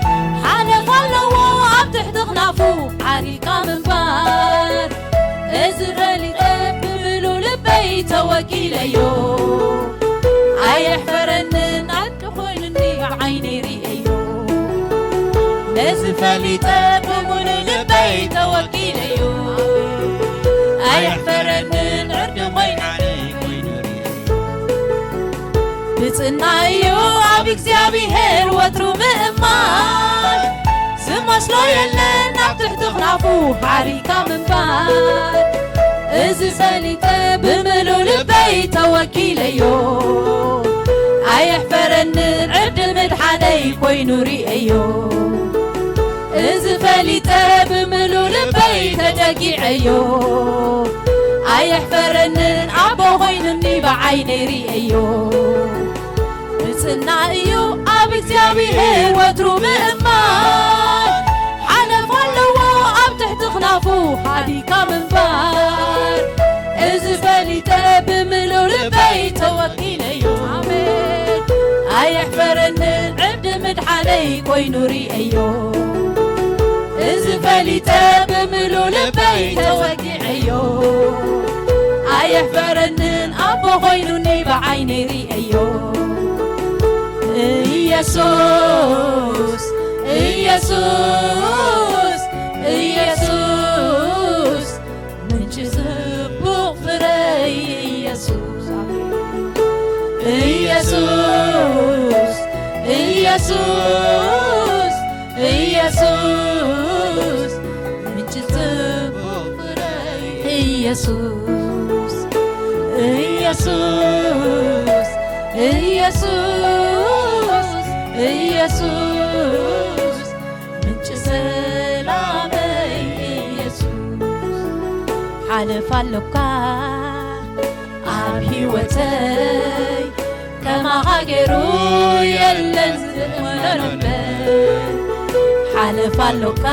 ሓለፋ ኣለዎ ኣብ ትሕቲ ክናፉ ዓሪካ ምንባር። እዚ ፈሊጠ ብምሉ ልበይ ተወኪለዮ፣ ኣየሕፈረንን ዓንዲ ኮይኑኒ ብዓይነይ ርእየዮ። ነዚ ፈሊጠ ብምሉ ልበይ ተወኪለዮ፣ ኣየሕፈረንን ዕርዲ ኮይኑኒ ኮይኑ ርእየዮ። ብጽና እዩ ኣብ እግዚኣብሔር ወትሩ ምእማን፣ ዝመስሎ የለን ኣብ ትሕቲ ክናፉ ሓሪካ ምንባር። እዚ ፈሊጠ ብምሉ ልበይ ተወኪለዮ፣ ኣየሕፈረንን ዕድል ምድሓነይ ኮይኑ ርእየዮ። እዚ ፈሊጠ ብምሉ ልበይ ተጠጊዐዮ፣ ኣየሕፈረንን ኣቦ ኮይኑኒ ብዓይነይ ርእየዮ። ብጽና እዩ ኣብ እግዚኣብሔር ወትሩ ምእማን። ሓለፍ ኣለዎ ኣብ ትሕቲ ክናፉ ሓዲካ ምንባር። እዚ ፈሊጠ ብምሉእ ልበይ ተወኪለዮ። ኣሜን። ኣየሕፈረንን ዕብዲ ምድሓነይ ኮይኑ ርእየዮ። እዚ ፈሊጠ ብምሉእ ልበይ ተወኪለዮ። ርኤዮ። ኣየሕፈረንን ኣቦ ኮይኑኒ ብዓይነይ ርእየዮ። ኢየሱስ፣ ኢየሱስ፣ ኢየሱስ፣ ምንጪ ጽቡቕ ፍረይ ኢየሱስ። ኢየሱስ፣ ኢየሱስ፣ ኢየሱስ፣ ምንጪ ጽቡቕ ፍረይ ኢየሱስ። ኢየሱስ፣ ኢየሱስ፣ ኢየሱስ፣ ምንጪ ሰላመይ ኢየሱስ። ሓለፍ ኣሎካ ኣብ ህይወተይ፣ ከማኻ ገይሩ የለን ዝእመኖ ልበይ። ሓለፍ ኣሎካ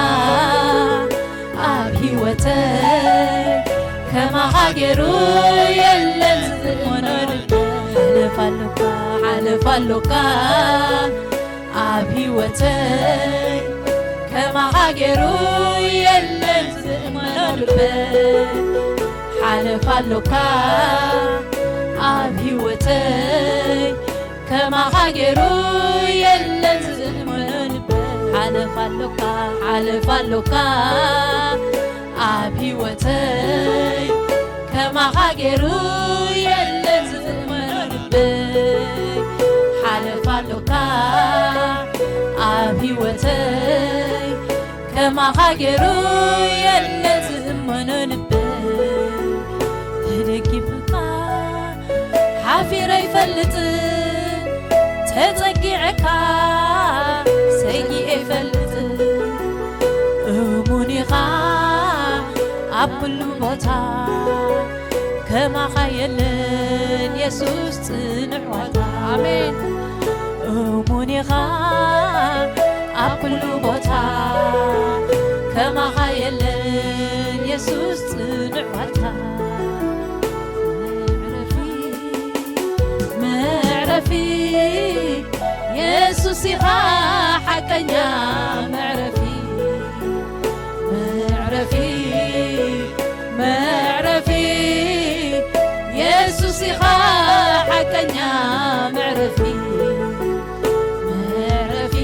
ኣብ ህይወተይ፣ ከማኻ ገይሩ የለን ዝእመኖ ልበይ። ሓለፍ ኣሎካ፣ ሓለፍ ኣሎካ ኣብ ህይወተይ፣ ከማኻ ገይሩ የለን ዝእመኖ ልበይ። ሓለፍ ኣሎካ ኣብ ህይወተይ፣ ከማኻ ገይሩ የለን ዝእመኖ ልበይ። ሓለፍ ኣሎካ፣ ሓለፍ ኣሎካ ኣብ ህይወተይ፣ ከማኻ ገይሩ የለን ዝእመኖ ልበይ። ሓለፍ ኣሎካ ኣብ ህይወተይ፣ ከማኻ ገይሩ የለን ዝእመኖ ልበይ። ተደጊፍካ ሓፊረ ኣይፈልጥን፣ ተጸጊዐካ ሰጊኤ ኣይፈልጥን። እሙን ኢኻ ኣብ ኩሉ ቦታ፣ ከማኻ የለን የሱስ ጽኑዕ ዋልታ። ኣሜን። እሙን ኢኻ ኣብ ኩሉ ቦታ፣ ከማኻ የለን የሱስ ጽኑዕ ዋልታ። መዕረፊ፣ መዕረፊ፣ የሱስ ኢኻ ሓቀኛ መዕረፊ። መዕረፊ፣ መዕረፊ፣ የሱስ ኢኻ ሓቀኛ መዕረፊ። መዕረፊ፣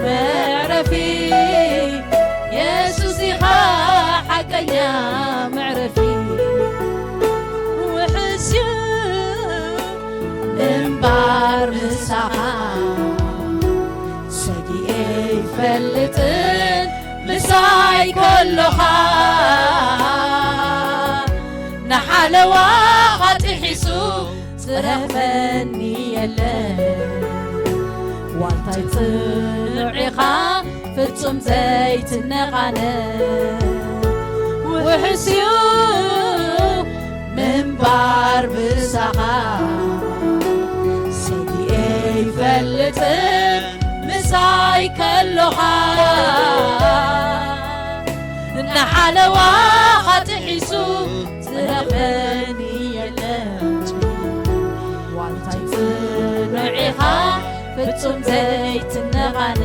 መዕረፊ፣ የሱስ ኢኻ ሓቀኛ መዕረፊ። ውሕስዩ ምንባር ምሳኻ፣ ሰጊኤ ይፈልጥን ምሳይ ከሎኻ። ንሓለዋ ኻጥሒሱ ዝረኽበኒ የለን። ዋልታይ ጽኑዕ ኢኻ ፍጹም ዘይትነቓነ። ውሕስዩ ምንባር ምሳኻ፣ ሰጊኤ ይፈልጥን ምሳይ ከሎኻ። ንሓለዋ ኻጥሒሱ ዝረኽበኒ የለን። ዋልታይ ጽኑዕ ኢኻ ፍጹም ዘይትነቓነ።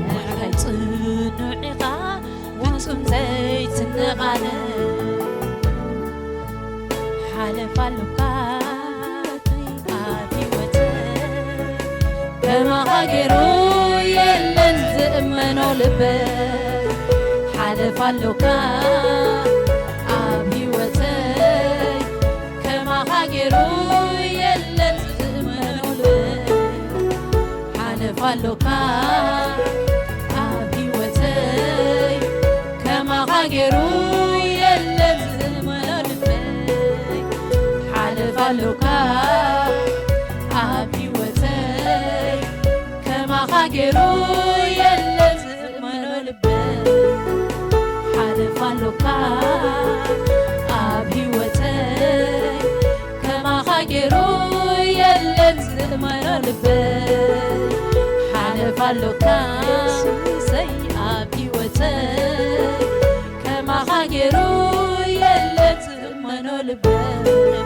ዋልታይ ጽኑዕ ኢኻ ፍጹም ዘይትነቓነ። ሓለፍ ኣሎካ ኣብ ህይወተይ፣ ከማኻ ገይሩ የለን ዝእመኖ ልበይ። ሓለፍ ኣሎካ ኣብ ህይወተይ፣ ከማኻ ገይሩ የለን ዝእመኖ ልበይ። ሓለፍ ኣሎካ ኣብ ህይወተይ፣ ከማኻ ገይሩ የለን ዝእመኖ ልበይ። ሓለፍ ኣሎካ ኣብ ህይወተይ፣ ከማኻ ገይሩ የለን ዝእመኖ ልበይ። ሓለፍ ኣሎካ ገይሩ የለን ዝእመኖ ልበይ። ሓለፋ ኣሎካ ኢየሱሰይ ኣብ ህይወተይ፣ ከማኻ ገይሩ የለን ዝእመኖ ልበይ።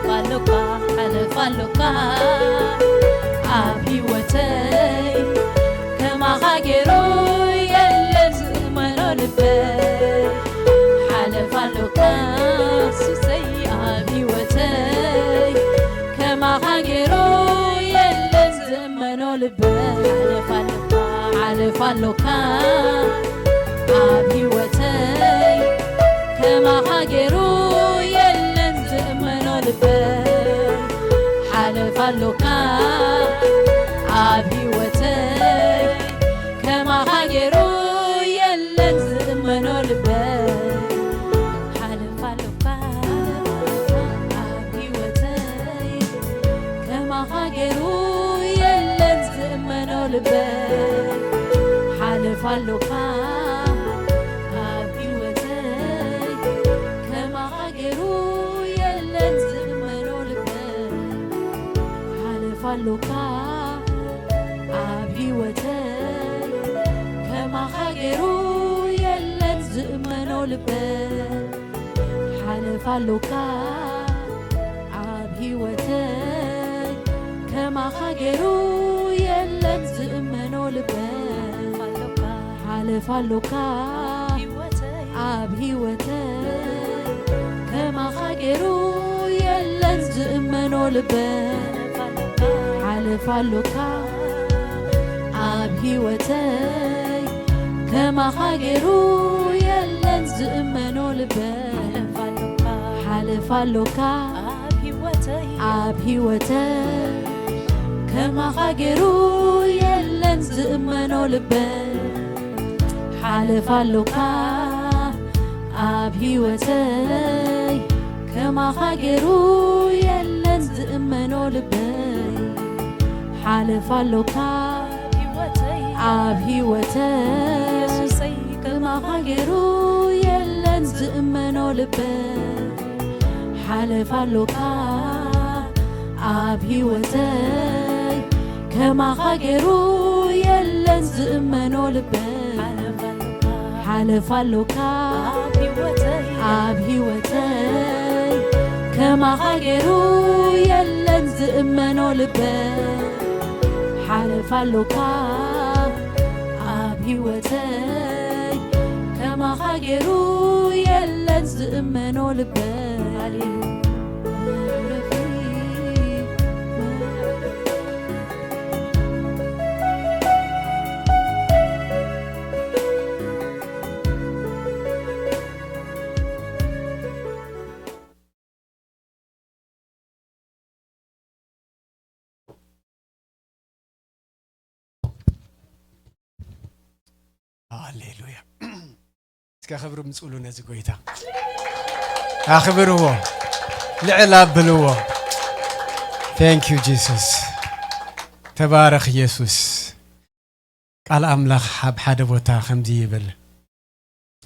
ሓለፋ ኣሎካ፣ ሓለፋ ኣሎካ ኣብ ህይወተይ፣ ከማኻ ገይሩ የለን ዝእመኖ ልበይ። ሓለፋ ኣሎካ ኢየሱሰይ ኣብ ህይወተይ፣ ከማኻ ገይሩ የለን ዝእመኖ ልበይ። ሓለፋ ኣሎካ፣ ሓለፋ ኣሎካ ኣብ ህይወተይ፣ ከማኻ ገይሩ የለን ዝእመኖ ልበይ። ሓለፋ ኣሎካ ኣብ ህይወተይ፣ ከማኻ ገይሩ የለን ዝእመኖ ልበይ። ሓለፋ ኣሎካ ኣብ ህይወተይ፣ ከማኻ ገይሩ የለን ዝእመኖ ልበይ። ሓለፋ ኣሎካ ኣብ ህይወተይ፣ ከማኻ ገይሩ የለን ዝእመኖ ልበይ። ሓለፋ ኣሎካ ኣብ ህይወተይ፣ ከማኻ ገይሩ የለን ዝእመኖ ልበይ። ሓለፋ ኣሎካ ኣብ ህይወተይ፣ ከማኻ ገይሩ የለን ዝእመኖ ልበይ። ሓለፋ ኣሎካ ኣብ ህይወተይ፣ ከማኻ ገይሩ የለን ዝእመኖ ልበይ። ሓለፋ ኣሎካ ኣብ ህይወተይ፣ ከማኻ ገይሩ የለን ዝእመኖ ልበይ። ሓለፋ ኣሎካ ኣብ ህይወተይ፣ ኣብ ህይወተይ፣ ከማኻ ገይሩ የለን ዝእመኖ ልበይ። ሓለፋ ኣሎካ ኣብ ህይወተይ፣ ከማኻ ገይሩ የለን ዝእመኖ ልበይ። ሓለፋ ኣሎካ ኣብ ህይወተይ፣ ኢየሱሰይ፣ ከማኻ ገይሩ የለን ዝእመኖ ልበይ። ሓለፋ ኣሎካ ኣብ ህይወተይ፣ ከማኻ ገይሩ የለን ዝእመኖ ልበይ። ሓለፋ ኣሎካ ኣብ ህይወተይ፣ ኣብ ህይወተይ፣ ከማኻ ገይሩ የለን ዝእመኖ ልበይ። ሓለፋ ኣሎካ ኣብ ህይወተይ፣ ከማኻ ገይሩ የለን ዝእመኖ ልበይ። ሃሌሉያ። ሃሌሉያ። እስከ ክብሪ ምጽሉ ነዚ ጎይታ። ኣኽብርዎ። ልዕል ኣብልዎ። Thank you Jesus። ተባረኽ ኢየሱስ። ቃል ኣምላኽ ኣብ ሓደ ቦታ ከምዚ ይብል፣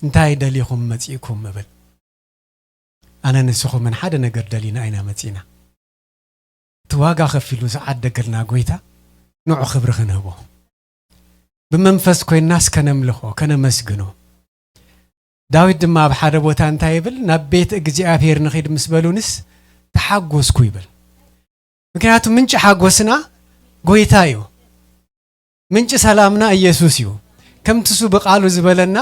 "እንታይ ደሊኹም መጺእኩም?" እብል። ኣነ ንስኹምን ሓደ ነገር ደሊና ኢና መጺእና። እቲ ዋጋ ከፊሉ ዝዓደገልና ጎይታ ንዑ ክብሪ ክንህቦ፣ ብመንፈስ ኮይንናስ ከነምልኾ፣ ከነመስግኖ። ዳዊት ድማ ኣብ ሓደ ቦታ እንታይ ይብል? "ናብ ቤት እግዚኣብሔር ንኺድ ምስ በሉንስ ተሓጎስኩ" ይብል። ምክንያቱ ምንጪ ሓጎስና ጎይታ እዩ። ምንጪ ሰላምና ኢየሱስ እዩ። ከምቲ እሱ ብቃሉ ዝበለና፣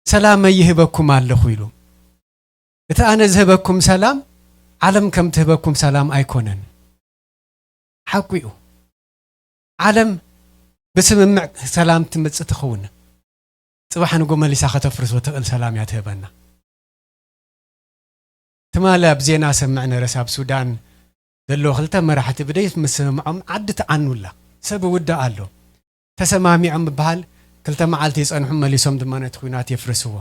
"ሰላመይ ይህበኩም ኣለኹ" ኢሉ። እቲ ኣነ ዝህበኩም ሰላም፣ ዓለም ከም ትህበኩም ሰላም ኣይኮነን። ሓቁ እዩ። ዓለም ብስምምዕ ሰላም ትመጽእ ትኸውን። ጽባሕ ንጎ መሊሳ ከተፍርሶ ትኽእል ሰላም እያ ትህበና። ትማሊ ኣብ ዜና ሰምዕ ነረስ ኣብ ሱዳን ዘለዉ ክልተ መራሕቲ ብደይ ምስምምዖም ዓዲ ትዓኑላ። ሰብ ይውዳእ ኣሎ። ተሰማሚዖም ምበሃል ክልተ መዓልቲ ይጸንሑ፣ መሊሶም ድማ ነቲ ኲናት የፍርስዎ።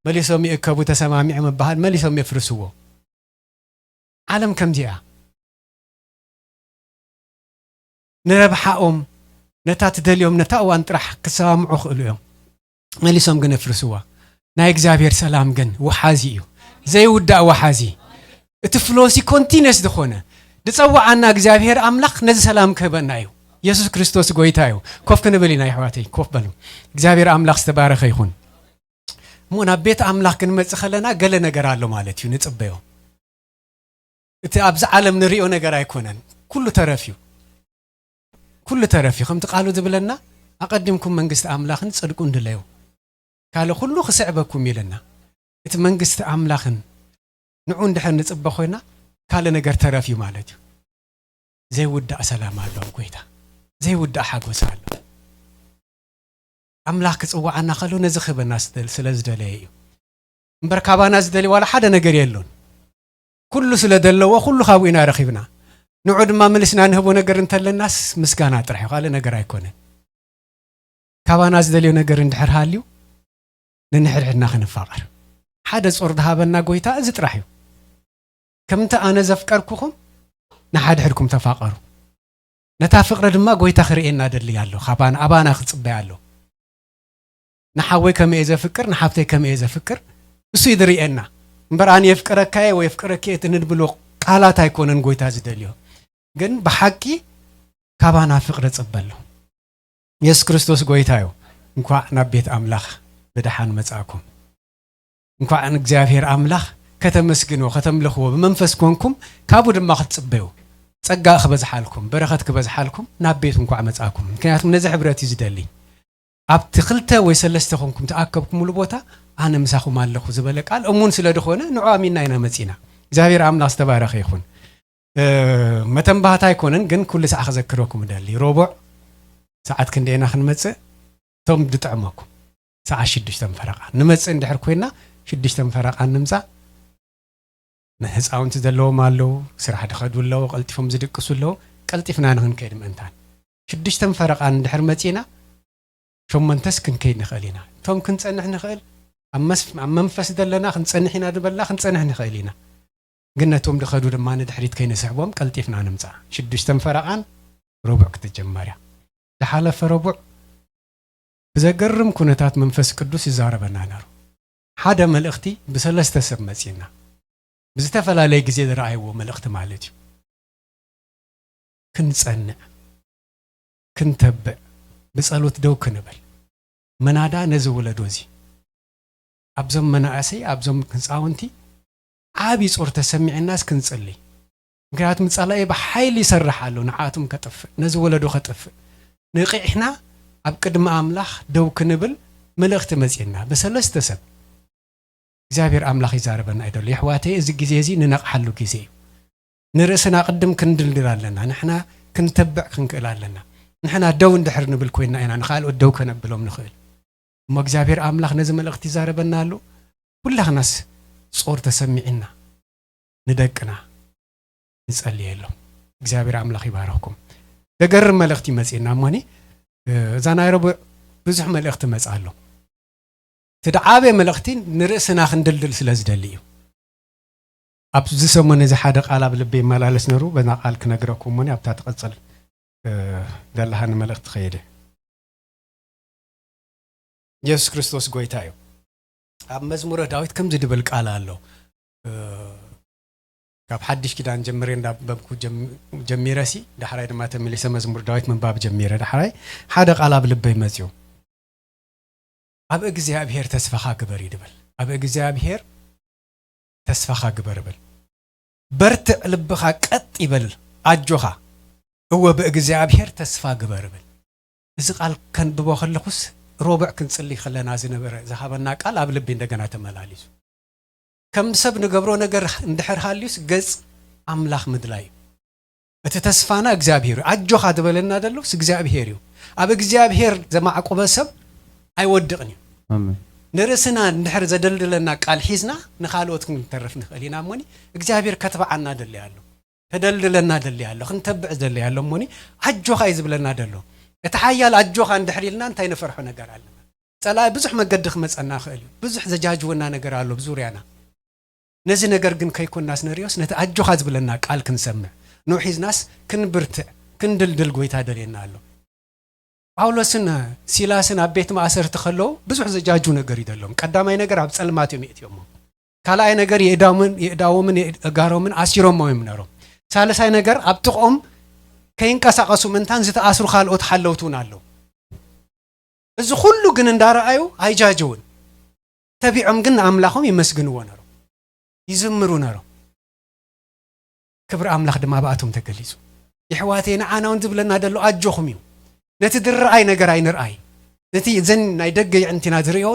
መሊሶም ይእከቡ፣ ተሰማሚዖም ምበሃል መሊሶም የፍርስዎ። ዓለም ከምዚኣ። ንረብሓኦም፣ ነታ ትደልዮም፣ ነታ እዋን ጥራሕ ክሰማምዑ ክእሉ እዮም። መሊሶም ግን የፍርስዋ። ናይ እግዚኣብሔር ሰላም ግን ወሓዚ እዩ። ዘይውዳእ ወሓዚ። እቲ ፍሎሲ ኮንቲነስ ዝኾነ፣ ዝጸውዓና እግዚኣብሔር ኣምላኽ ነዚ ሰላም ክህበና እዩ። የሱስ ክርስቶስ ጎይታ እዩ። ኮፍ ክንብል ኢና የሕዋተይ፣ ኮፍ በሉ። እግዚኣብሔር ኣምላኽ ዝተባረኸ ይኹን። እሞ ናብ ቤት ኣምላኽ ክንመጽእ ከለና ገለ ነገር ኣሎ ማለት እዩ፣ ንጽበዮ። እቲ ኣብዚ ዓለም ንሪኦ ነገር ኣይኮነን። ኩሉ ተረፍ እዩ። ኩሉ ተረፍ እዩ። ከምቲ ቃሉ ዝብለና፣ "ኣቐዲምኩም መንግስቲ ኣምላኽን ጽድቁን ድለዩ፣ ካልእ ኩሉ ክስዕበኩም" ኢለና። እቲ መንግስቲ ኣምላኽን ንዑ እንድሕር ንጽበ ኮይና፣ ካልእ ነገር ተረፍ እዩ ማለት እዩ። ዘይውዳእ ሰላም ኣሎ ኣብ ጎይታ። ዘይውዳእ ሓጎስ ኣሎ። ኣምላኽ ክጽውዓና ከሎ ነዚ ክህበና ስለ ዝደለየ እዩ። እምበር ካባና ዝደልዩ ዋላ ሓደ ነገር የሎን። ኩሉ ስለ ዘለዎ ኩሉ ካብኡ ኢና ረኺብና። ንዑ ድማ መሊስና ንህቦ ነገር እንተለናስ ምስጋና ጥራሕ እዩ፣ ካልእ ነገር ኣይኮነን። ካባና ዝደልዮ ነገር እንድሕር ሃልዩ፣ ንንሕድሕድና ክንፋቐር። ሓደ ጾር ዝሃበና ጎይታ እዚ ጥራሕ እዩ። "ከምቲ ኣነ ዘፍቀርኩኹም፣ ንሓድሕድኩም ተፋቐሩ።" ነታ ፍቕሪ ድማ ጎይታ ክርእየና ደሊ ኣሎ፣ ካባና፣ ኣባና ክጽበያ ኣሎ። ንሓወይ ከመይ እየ ዘፍቅር፣ ንሓብተይ ከመይ እየ ዘፍቅር፣ እሱ እዩ ዝርእየና። እምበር ኣነ የፍቅረካ እየ ወይ የፍቅረኪ እየ እቲ ንድብሎ ቃላት ኣይኮነን ጎይታ ዝደልዮ። ግን ብሓቂ ካባና ፍቕሪ ጽበ ኣሎ። የሱስ ክርስቶስ ጎይታ እዩ። እንኳዕ ናብ ቤት ኣምላኽ ብደሓን መጻእኩም። እንኳዕ ንእግዚኣብሔር ኣምላኽ ከተመስግንዎ፣ ከተምልኽዎ፣ ብመንፈስ ኮንኩም ካብኡ ድማ ክትጽበዩ፣ ጸጋ ክበዝሓልኩም፣ በረኸት ክበዝሓልኩም ናብ ቤቱ እንኳዕ መጻእኩም። ምክንያቱም ነዚ ሕብረት እዩ ዝደሊ። ኣብቲ ክልተ ወይ ሰለስተ ኮንኩም ተኣከብኩምሉ ቦታ ኣነ ምሳኹም ኣለኹ ዝበለ ቃል እሙን ስለ ዝኾነ ንዑ ኣሚንና ኢና መጺና። እግዚኣብሔር ኣምላኽ ዝተባረኸ ይኹን። እ፣ መተንባህታ ኣይኮነን፣ ግን ኩሉ ሰዓ ክዘክረኩም እደሊ። ረቡዕ ሰዓት ክንደይ ኢና ክንመጽእ? እቶም ድጥዕመኩም ሰዓት ሽዱሽተ ፈረቓ ንመጽእ እንድሕር ኮይና፣ ሽዱሽተ ፈረቓ ንምጻእ። ንህፃውንቲ ዘለዎም ኣለዉ፣ ስራሕ ድኸዱ ኣለዉ፣ ቀልጢፎም ዝድቅሱ ኣለዉ። ቀልጢፍና ንክንከይድ ምእንታን ሽዱሽተ ፈረቓ እንድሕር መጺና፣ ሸሞንተስ ክንከይድ ንኽእል ኢና። እቶም ክንጸንሕ ንኽእል፣ ኣብ መስ-፣ ኣብ መንፈስ ዘለና ክንጸንሕ ኢና ዝበልና ክንጸንሕ ንኽእል ኢና። ግን ነቶም ድኸዱ ድማ ንድሕሪት ከይንስሕቦም ቀልጢፍና ንምጻእ። ሽዱሽተ ፈረቓን ረቡዕ ክትጀመር እያ። ዝሓለፈ ረቡዕ ብዘገርም ኩነታት መንፈስ ቅዱስ ይዛረበና ነይሩ። ሓደ መልእኽቲ ብሰለስተ ሰብ መጺና። ብዝተፈላለየ ግዜ ዝረኣይዎ መልእኽቲ ማለት እዩ። ክንጸንዕ፣ ክንተብዕ፣ ብጸሎት ደው ክንብል። ምናዳ ነዚ ወለዶ እዚ፣ ኣብዞም መናእሰይ፣ ኣብዞም ህፃውንቲ ዓቢ ጾር ተሰሚዕናስ ክንጽሊ። ምክንያቱም ጸላኢ ብሓይሊ ይሰርሕ ኣሎ፣ ንዓቶም ከጥፍእ፣ ነዚ ወለዶ ከጥፍእ። ንቂሕና ኣብ ቅድሚ ኣምላኽ ደው ክንብል መልእኽቲ መጺእና ብሰለስተ ሰብ። እግዚኣብሔር ኣምላኽ ይዛረበና እዩ ዘሎ። የሕዋተይ፣ እዚ ግዜ እዚ ንነቕሓሉ ግዜ እዩ። ንርእስና ቅድም ክንድልድል ኣለና። ንሕና ክንተብዕ ክንክእል ኣለና። ንሕና ደው እንድሕር ንብል ኮይንና ኢና ንኻልኦት ደው ከነብሎም ንኽእል። እሞ እግዚኣብሔር ኣምላኽ ነዚ መልእኽቲ ይዛረበና ኣሎ። ኩላኽናስ ጾር ተሰሚዕና ንደቅና ንጸልየሎም። እግዚኣብሔር ኣምላኽ ይባረኽኩም። ደገርም መልእኽቲ መጺእና እሞኒ፣ እዛ ናይ ረቡዕ ብዙሕ መልእኽቲ መጽእ ኣሎ። እቲ ደዓበየ መልእኽቲ ንርእስና ክንድልድል ስለ ዝደሊ እዩ። ኣብዚ ሰሙን እዚ ሓደ ቃል ኣብ ልቢ ይመላለስ ነሩ፣ በዛ ቃል ክነግረኩም እሞኒ ኣብታ ትቕጽል፣ እ፣ ዘለሃኒ መልእኽቲ ከይደ። የሱስ ክርስቶስ ጎይታ እዩ። ኣብ መዝሙረ ዳዊት ከምዚ ድብል ቃል ኣሎ። እ፣ ካብ ሓድሽ ኪዳን ጀምሬ እንዳንበብኩ ጀም-፣ ጀሚረ ሲ፣ ዳሕራይ ድማ ተመሊሰ መዝሙር ዳዊት ምንባብ ጀሚረ። ዳሕራይ ሓደ ቃል ኣብ ልበይ መጽዩ። "ኣብ እግዚኣብሔር ተስፋኻ ግበር" እዩ ድብል። "ኣብ እግዚኣብሔር ተስፋኻ ግበር" እብል። "በርትዕ፣ ልብኻ ቀጥ ይበል፣ ኣጆኻ፣ እወ ብእግዚኣብሔር ተስፋ ግበር" እብል። እዚ ቃል ከንብቦ ከለኹስ፣ ረቡዕ ክንጽሊ ከለና ዝነበረ ዝሃበና ቃል ኣብ ልቢ እንደገና ተመላሊሱ። ከም ሰብ ንገብሮ ነገር እንድሕር ሃልዩስ፣ ገጽ ኣምላኽ ምድላይ እዩ። እቲ ተስፋና እግዚኣብሔር እዩ። ኣጆኻ ዝበለና ዘሎስ እግዚኣብሔር እዩ። ኣብ እግዚኣብሔር ዘማዕቆበ ሰብ ኣይወድቕን እዩ። ኣሜን። ንርእስና እንድሕር ዘደልድለና ቃል ሒዝና ንኻልኦት ክንተርፍ ንኽእል ኢና እሞኒ፣ እግዚኣብሔር ከትብዓና ደሊ ኣሎ። ተደልድለና ደሊ ኣሎ። ክንተብዕ ደሊ ኣሎ እሞኒ፣ ኣጆኻ እዩ ዝብለና ዘሎ። እቲ ሓያል ኣጆኻ እንድሕር ኢልና እንታይ ንፈርሖ ነገር ኣለና? ጸላኢ ብዙሕ መገዲ ክመጸና ይኽእል እዩ። ብዙሕ ዘጃጅወና ነገር ኣሎ ብዙርያና። ነዚ ነገር ግን ከይኮናስ ንርእዮስ፣ ነቲ ኣጆኻ ዝብለና ቃል ክንሰምዕ፣ ንኡ ሒዝናስ ክንብርትዕ፣ ክንድልድል ጎይታ ደልየና ኣሎ። ጳውሎስን ሲላስን ኣብ ቤት ማእሰርቲ ከለዉ ብዙሕ ዘጃጁ ነገር እዩ ደሎም። ቀዳማይ ነገር ኣብ ጸልማት እዮም የእትዮሞ። ካልኣይ ነገር የእዳምን፣ የእዳዎምን የእጋሮምን ኣሲሮሞ እዮም ነሮም። ሳልሳይ ነገር ኣብ ጥቕኦም ከይንቀሳቐሱ ምእንታን ዝተኣስሩ ካልኦት ሓለውቲ እውን ኣለዉ። እዚ ኩሉ ግን እንዳረኣዩ ኣይጃጀውን። ተቢዖም ግን ንኣምላኾም የመስግንዎ ነሮም፣ ይዝምሩ ነሮም። ክብሪ ኣምላኽ ድማ ኣብኣቶም ተገሊጹ። የሕዋተይ ንዓና እውን ዝብለና ዘሎ ኣጆኹም እዩ። ነቲ ዝረኣይ ነገር ኣይንርኣይ። ነቲ እዘን ናይ ደገ የዕንቲና ዝርእዮ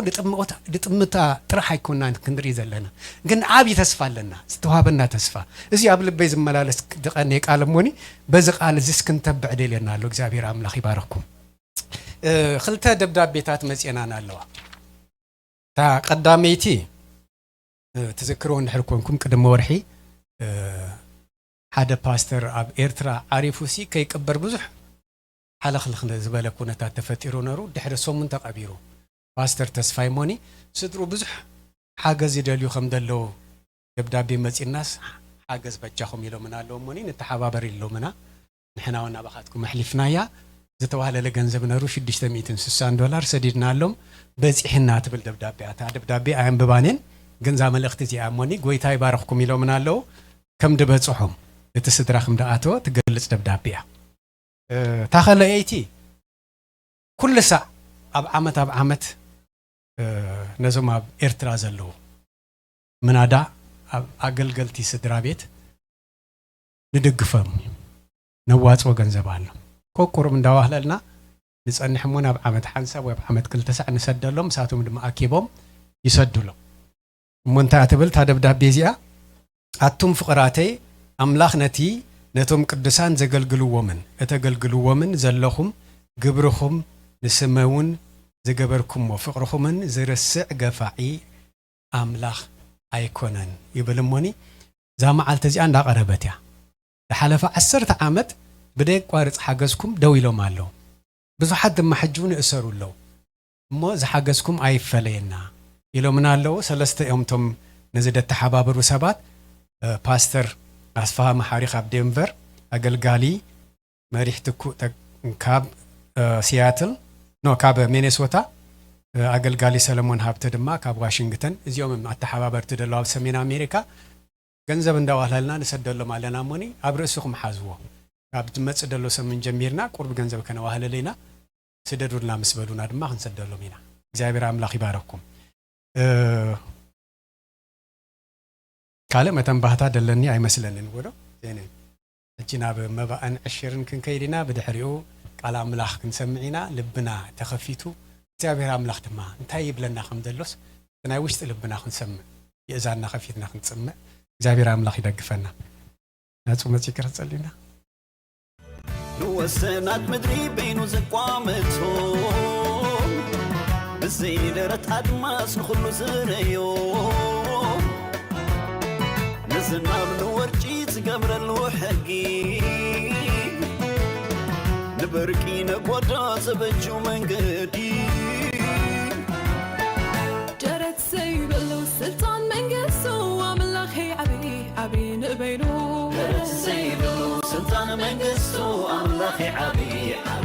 ልጥምታ ጥራሕ ኣይኮናን ክንርኢ ዘለና፣ ግን ዓብዪ ተስፋ ኣለና፣ ዝተዋህበና ተስፋ። እዚ ኣብ ልበይ ዝመላለስ ድቐን የቃል እሞኒ፣ በዚ ቃል እዚስ ክንተብዕ ደልየና ኣሎ። እግዚኣብሔር ኣምላኽ ይባረኽኩም። ክልተ ደብዳቤታት መፅኤናን ኣለዋ። እታ ቀዳመይቲ ትዝክርዎ እንድሕር ኮንኩም ቅድሚ ወርሒ ሓደ ፓስተር ኣብ ኤርትራ ዓሪፉ ሲ ከይቅበር ብዙሕ ሓለኽልኽ ዝበለ ኩነታት ተፈጢሩ ነሩ። ድሕሪ ሰሙን ተቐቢሩ። ፓስተር ተስፋይ ሞኒ ስድሩ ብዙሕ ሓገዝ ይደልዩ ከም ዘለዉ ደብዳቤ መፂናስ ሓገዝ በጃኹም ኢሎምና ኣለዉ ሞኒ ንተሓባበር ኢሎምና። ንሕና እውን ናባኻትኩም ኣሕሊፍናያ። ዝተዋህለለ ገንዘብ ነሩ ሽዱሽተ ሚእትን ስሳን ዶላር ሰዲድናሎም በፂሕና ትብል ደብዳቤ። እታ ደብዳቤ ኣየንብባንን ግን እዛ መልእኽቲ እዚኣ እሞኒ ጎይታ ይባረኽኩም ኢሎምና ኣለዉ። ከም ድበፅሖም እቲ ስድራ ከም ደኣተወ ትገልፅ ደብዳቤ እያ። እታ ኸለየይቲ ኩሉ ሳዕ ኣብ ዓመት ኣብ ዓመት ነዞም ኣብ ኤርትራ ዘለዉ ምናዳ ኣብ ኣገልገልቲ ስድራ ቤት ንድግፈም ነዋፅኦ ገንዘብ ኣሎ። ኮቁሩብ እንዳዋህለልና ንፀንሕ እሞ ናብ ዓመት ሓንሳብ ወይ ኣብ ዓመት ክልተ ሳዕ ንሰደሎም፣ ንሳቶም ድማ ኣኪቦም ይሰዱሎም። እሞ እንታይ ትብል እታ ደብዳቤ እዚኣ? ኣቱም ፍቕራተይ፣ ኣምላኽ ነቲ ነቶም ቅዱሳን ዘገልግልዎምን እተገልግልዎምን ዘለኹም ግብርኹም ንስመ እውን ዝገበርኩሞ ፍቕርኹምን ዝርስዕ ገፋዒ ኣምላኽ ኣይኮነን ይብል እሞኒ። እዛ መዓልቲ እዚኣ እንዳቐረበት እያ። ዝሓለፈ ዓሰርተ ዓመት ብደየቋርፅ ሓገዝኩም ደው ኢሎም ኣለዉ። ብዙሓት ድማ ሕጂ እውን ይእሰሩ ኣለዉ። እሞ ዝሓገዝኩም ኣይፈለየና ኢሎምና ኣለዉ። ሰለስተ እዮም እቶም ነዚ ደተሓባብሩ ሰባት። ፓስተር ኣስፋሃ መሓሪ ካብ ዴንቨር፣ ኣገልጋሊ መሪሕ ትኩእ ካብ ሲያትል ኖ ካብ ሚኔሶታ፣ ኣገልጋሊ ሰለሞን ሃብተ ድማ ካብ ዋሽንግተን። እዚኦም ኣተሓባበርቲ ደለዉ ኣብ ሰሜን ኣሜሪካ። ገንዘብ እንዳዋህለልና ንሰደሎም ኣለና እሞኒ ኣብ ርእስኹም ሓዝዎ። ካብ ዝመፅእ ደሎ ሰሙን ጀሚርና ቁርብ ገንዘብ ከነዋህለለ ኢና። ስደዱልና ምስ በሉና ድማ ክንሰደሎም ኢና። እግዚኣብሔር ኣምላኽ ይባረኩም። ካልእ መተንባህታ ደለኒ ኣይመስለንን። ወዶ ዜነ ሕጂ ናብ መባእን ዕሽርን ክንከይድ ኢና። ብድሕሪኡ ቃል ኣምላኽ ክንሰምዕ ኢና። ልብና ተኸፊቱ እግዚኣብሔር ኣምላኽ ድማ እንታይ ይብለና ከም ዘሎስ ናይ ውሽጢ ልብና ክንሰምዕ፣ የእዛንና ከፊትና ክንጽምዕ እግዚኣብሔር ኣምላኽ ይደግፈና። ናጹ መጺ ክርጸልና። ንወሰናት ምድሪ በይኑ ዘቋመቶ፣ ብዘይደረት ኣድማስ ንኹሉ ዝረዮ፣ ንዝናብ ንወርጪ ዝገብረሉ ሕጊ፣ ንበርቂ ነጎዳ ዘበጁ መንገዲ። ደረት ዘይብሉ ስልጣን መንግስቱ ኣምላኸይ ዓብዪ ዓብዪ ንበይኑ። ደረት ዘይብሉ ስልጣን መንግስቱ ኣምላኸይ ዓብዪ ዓብዪ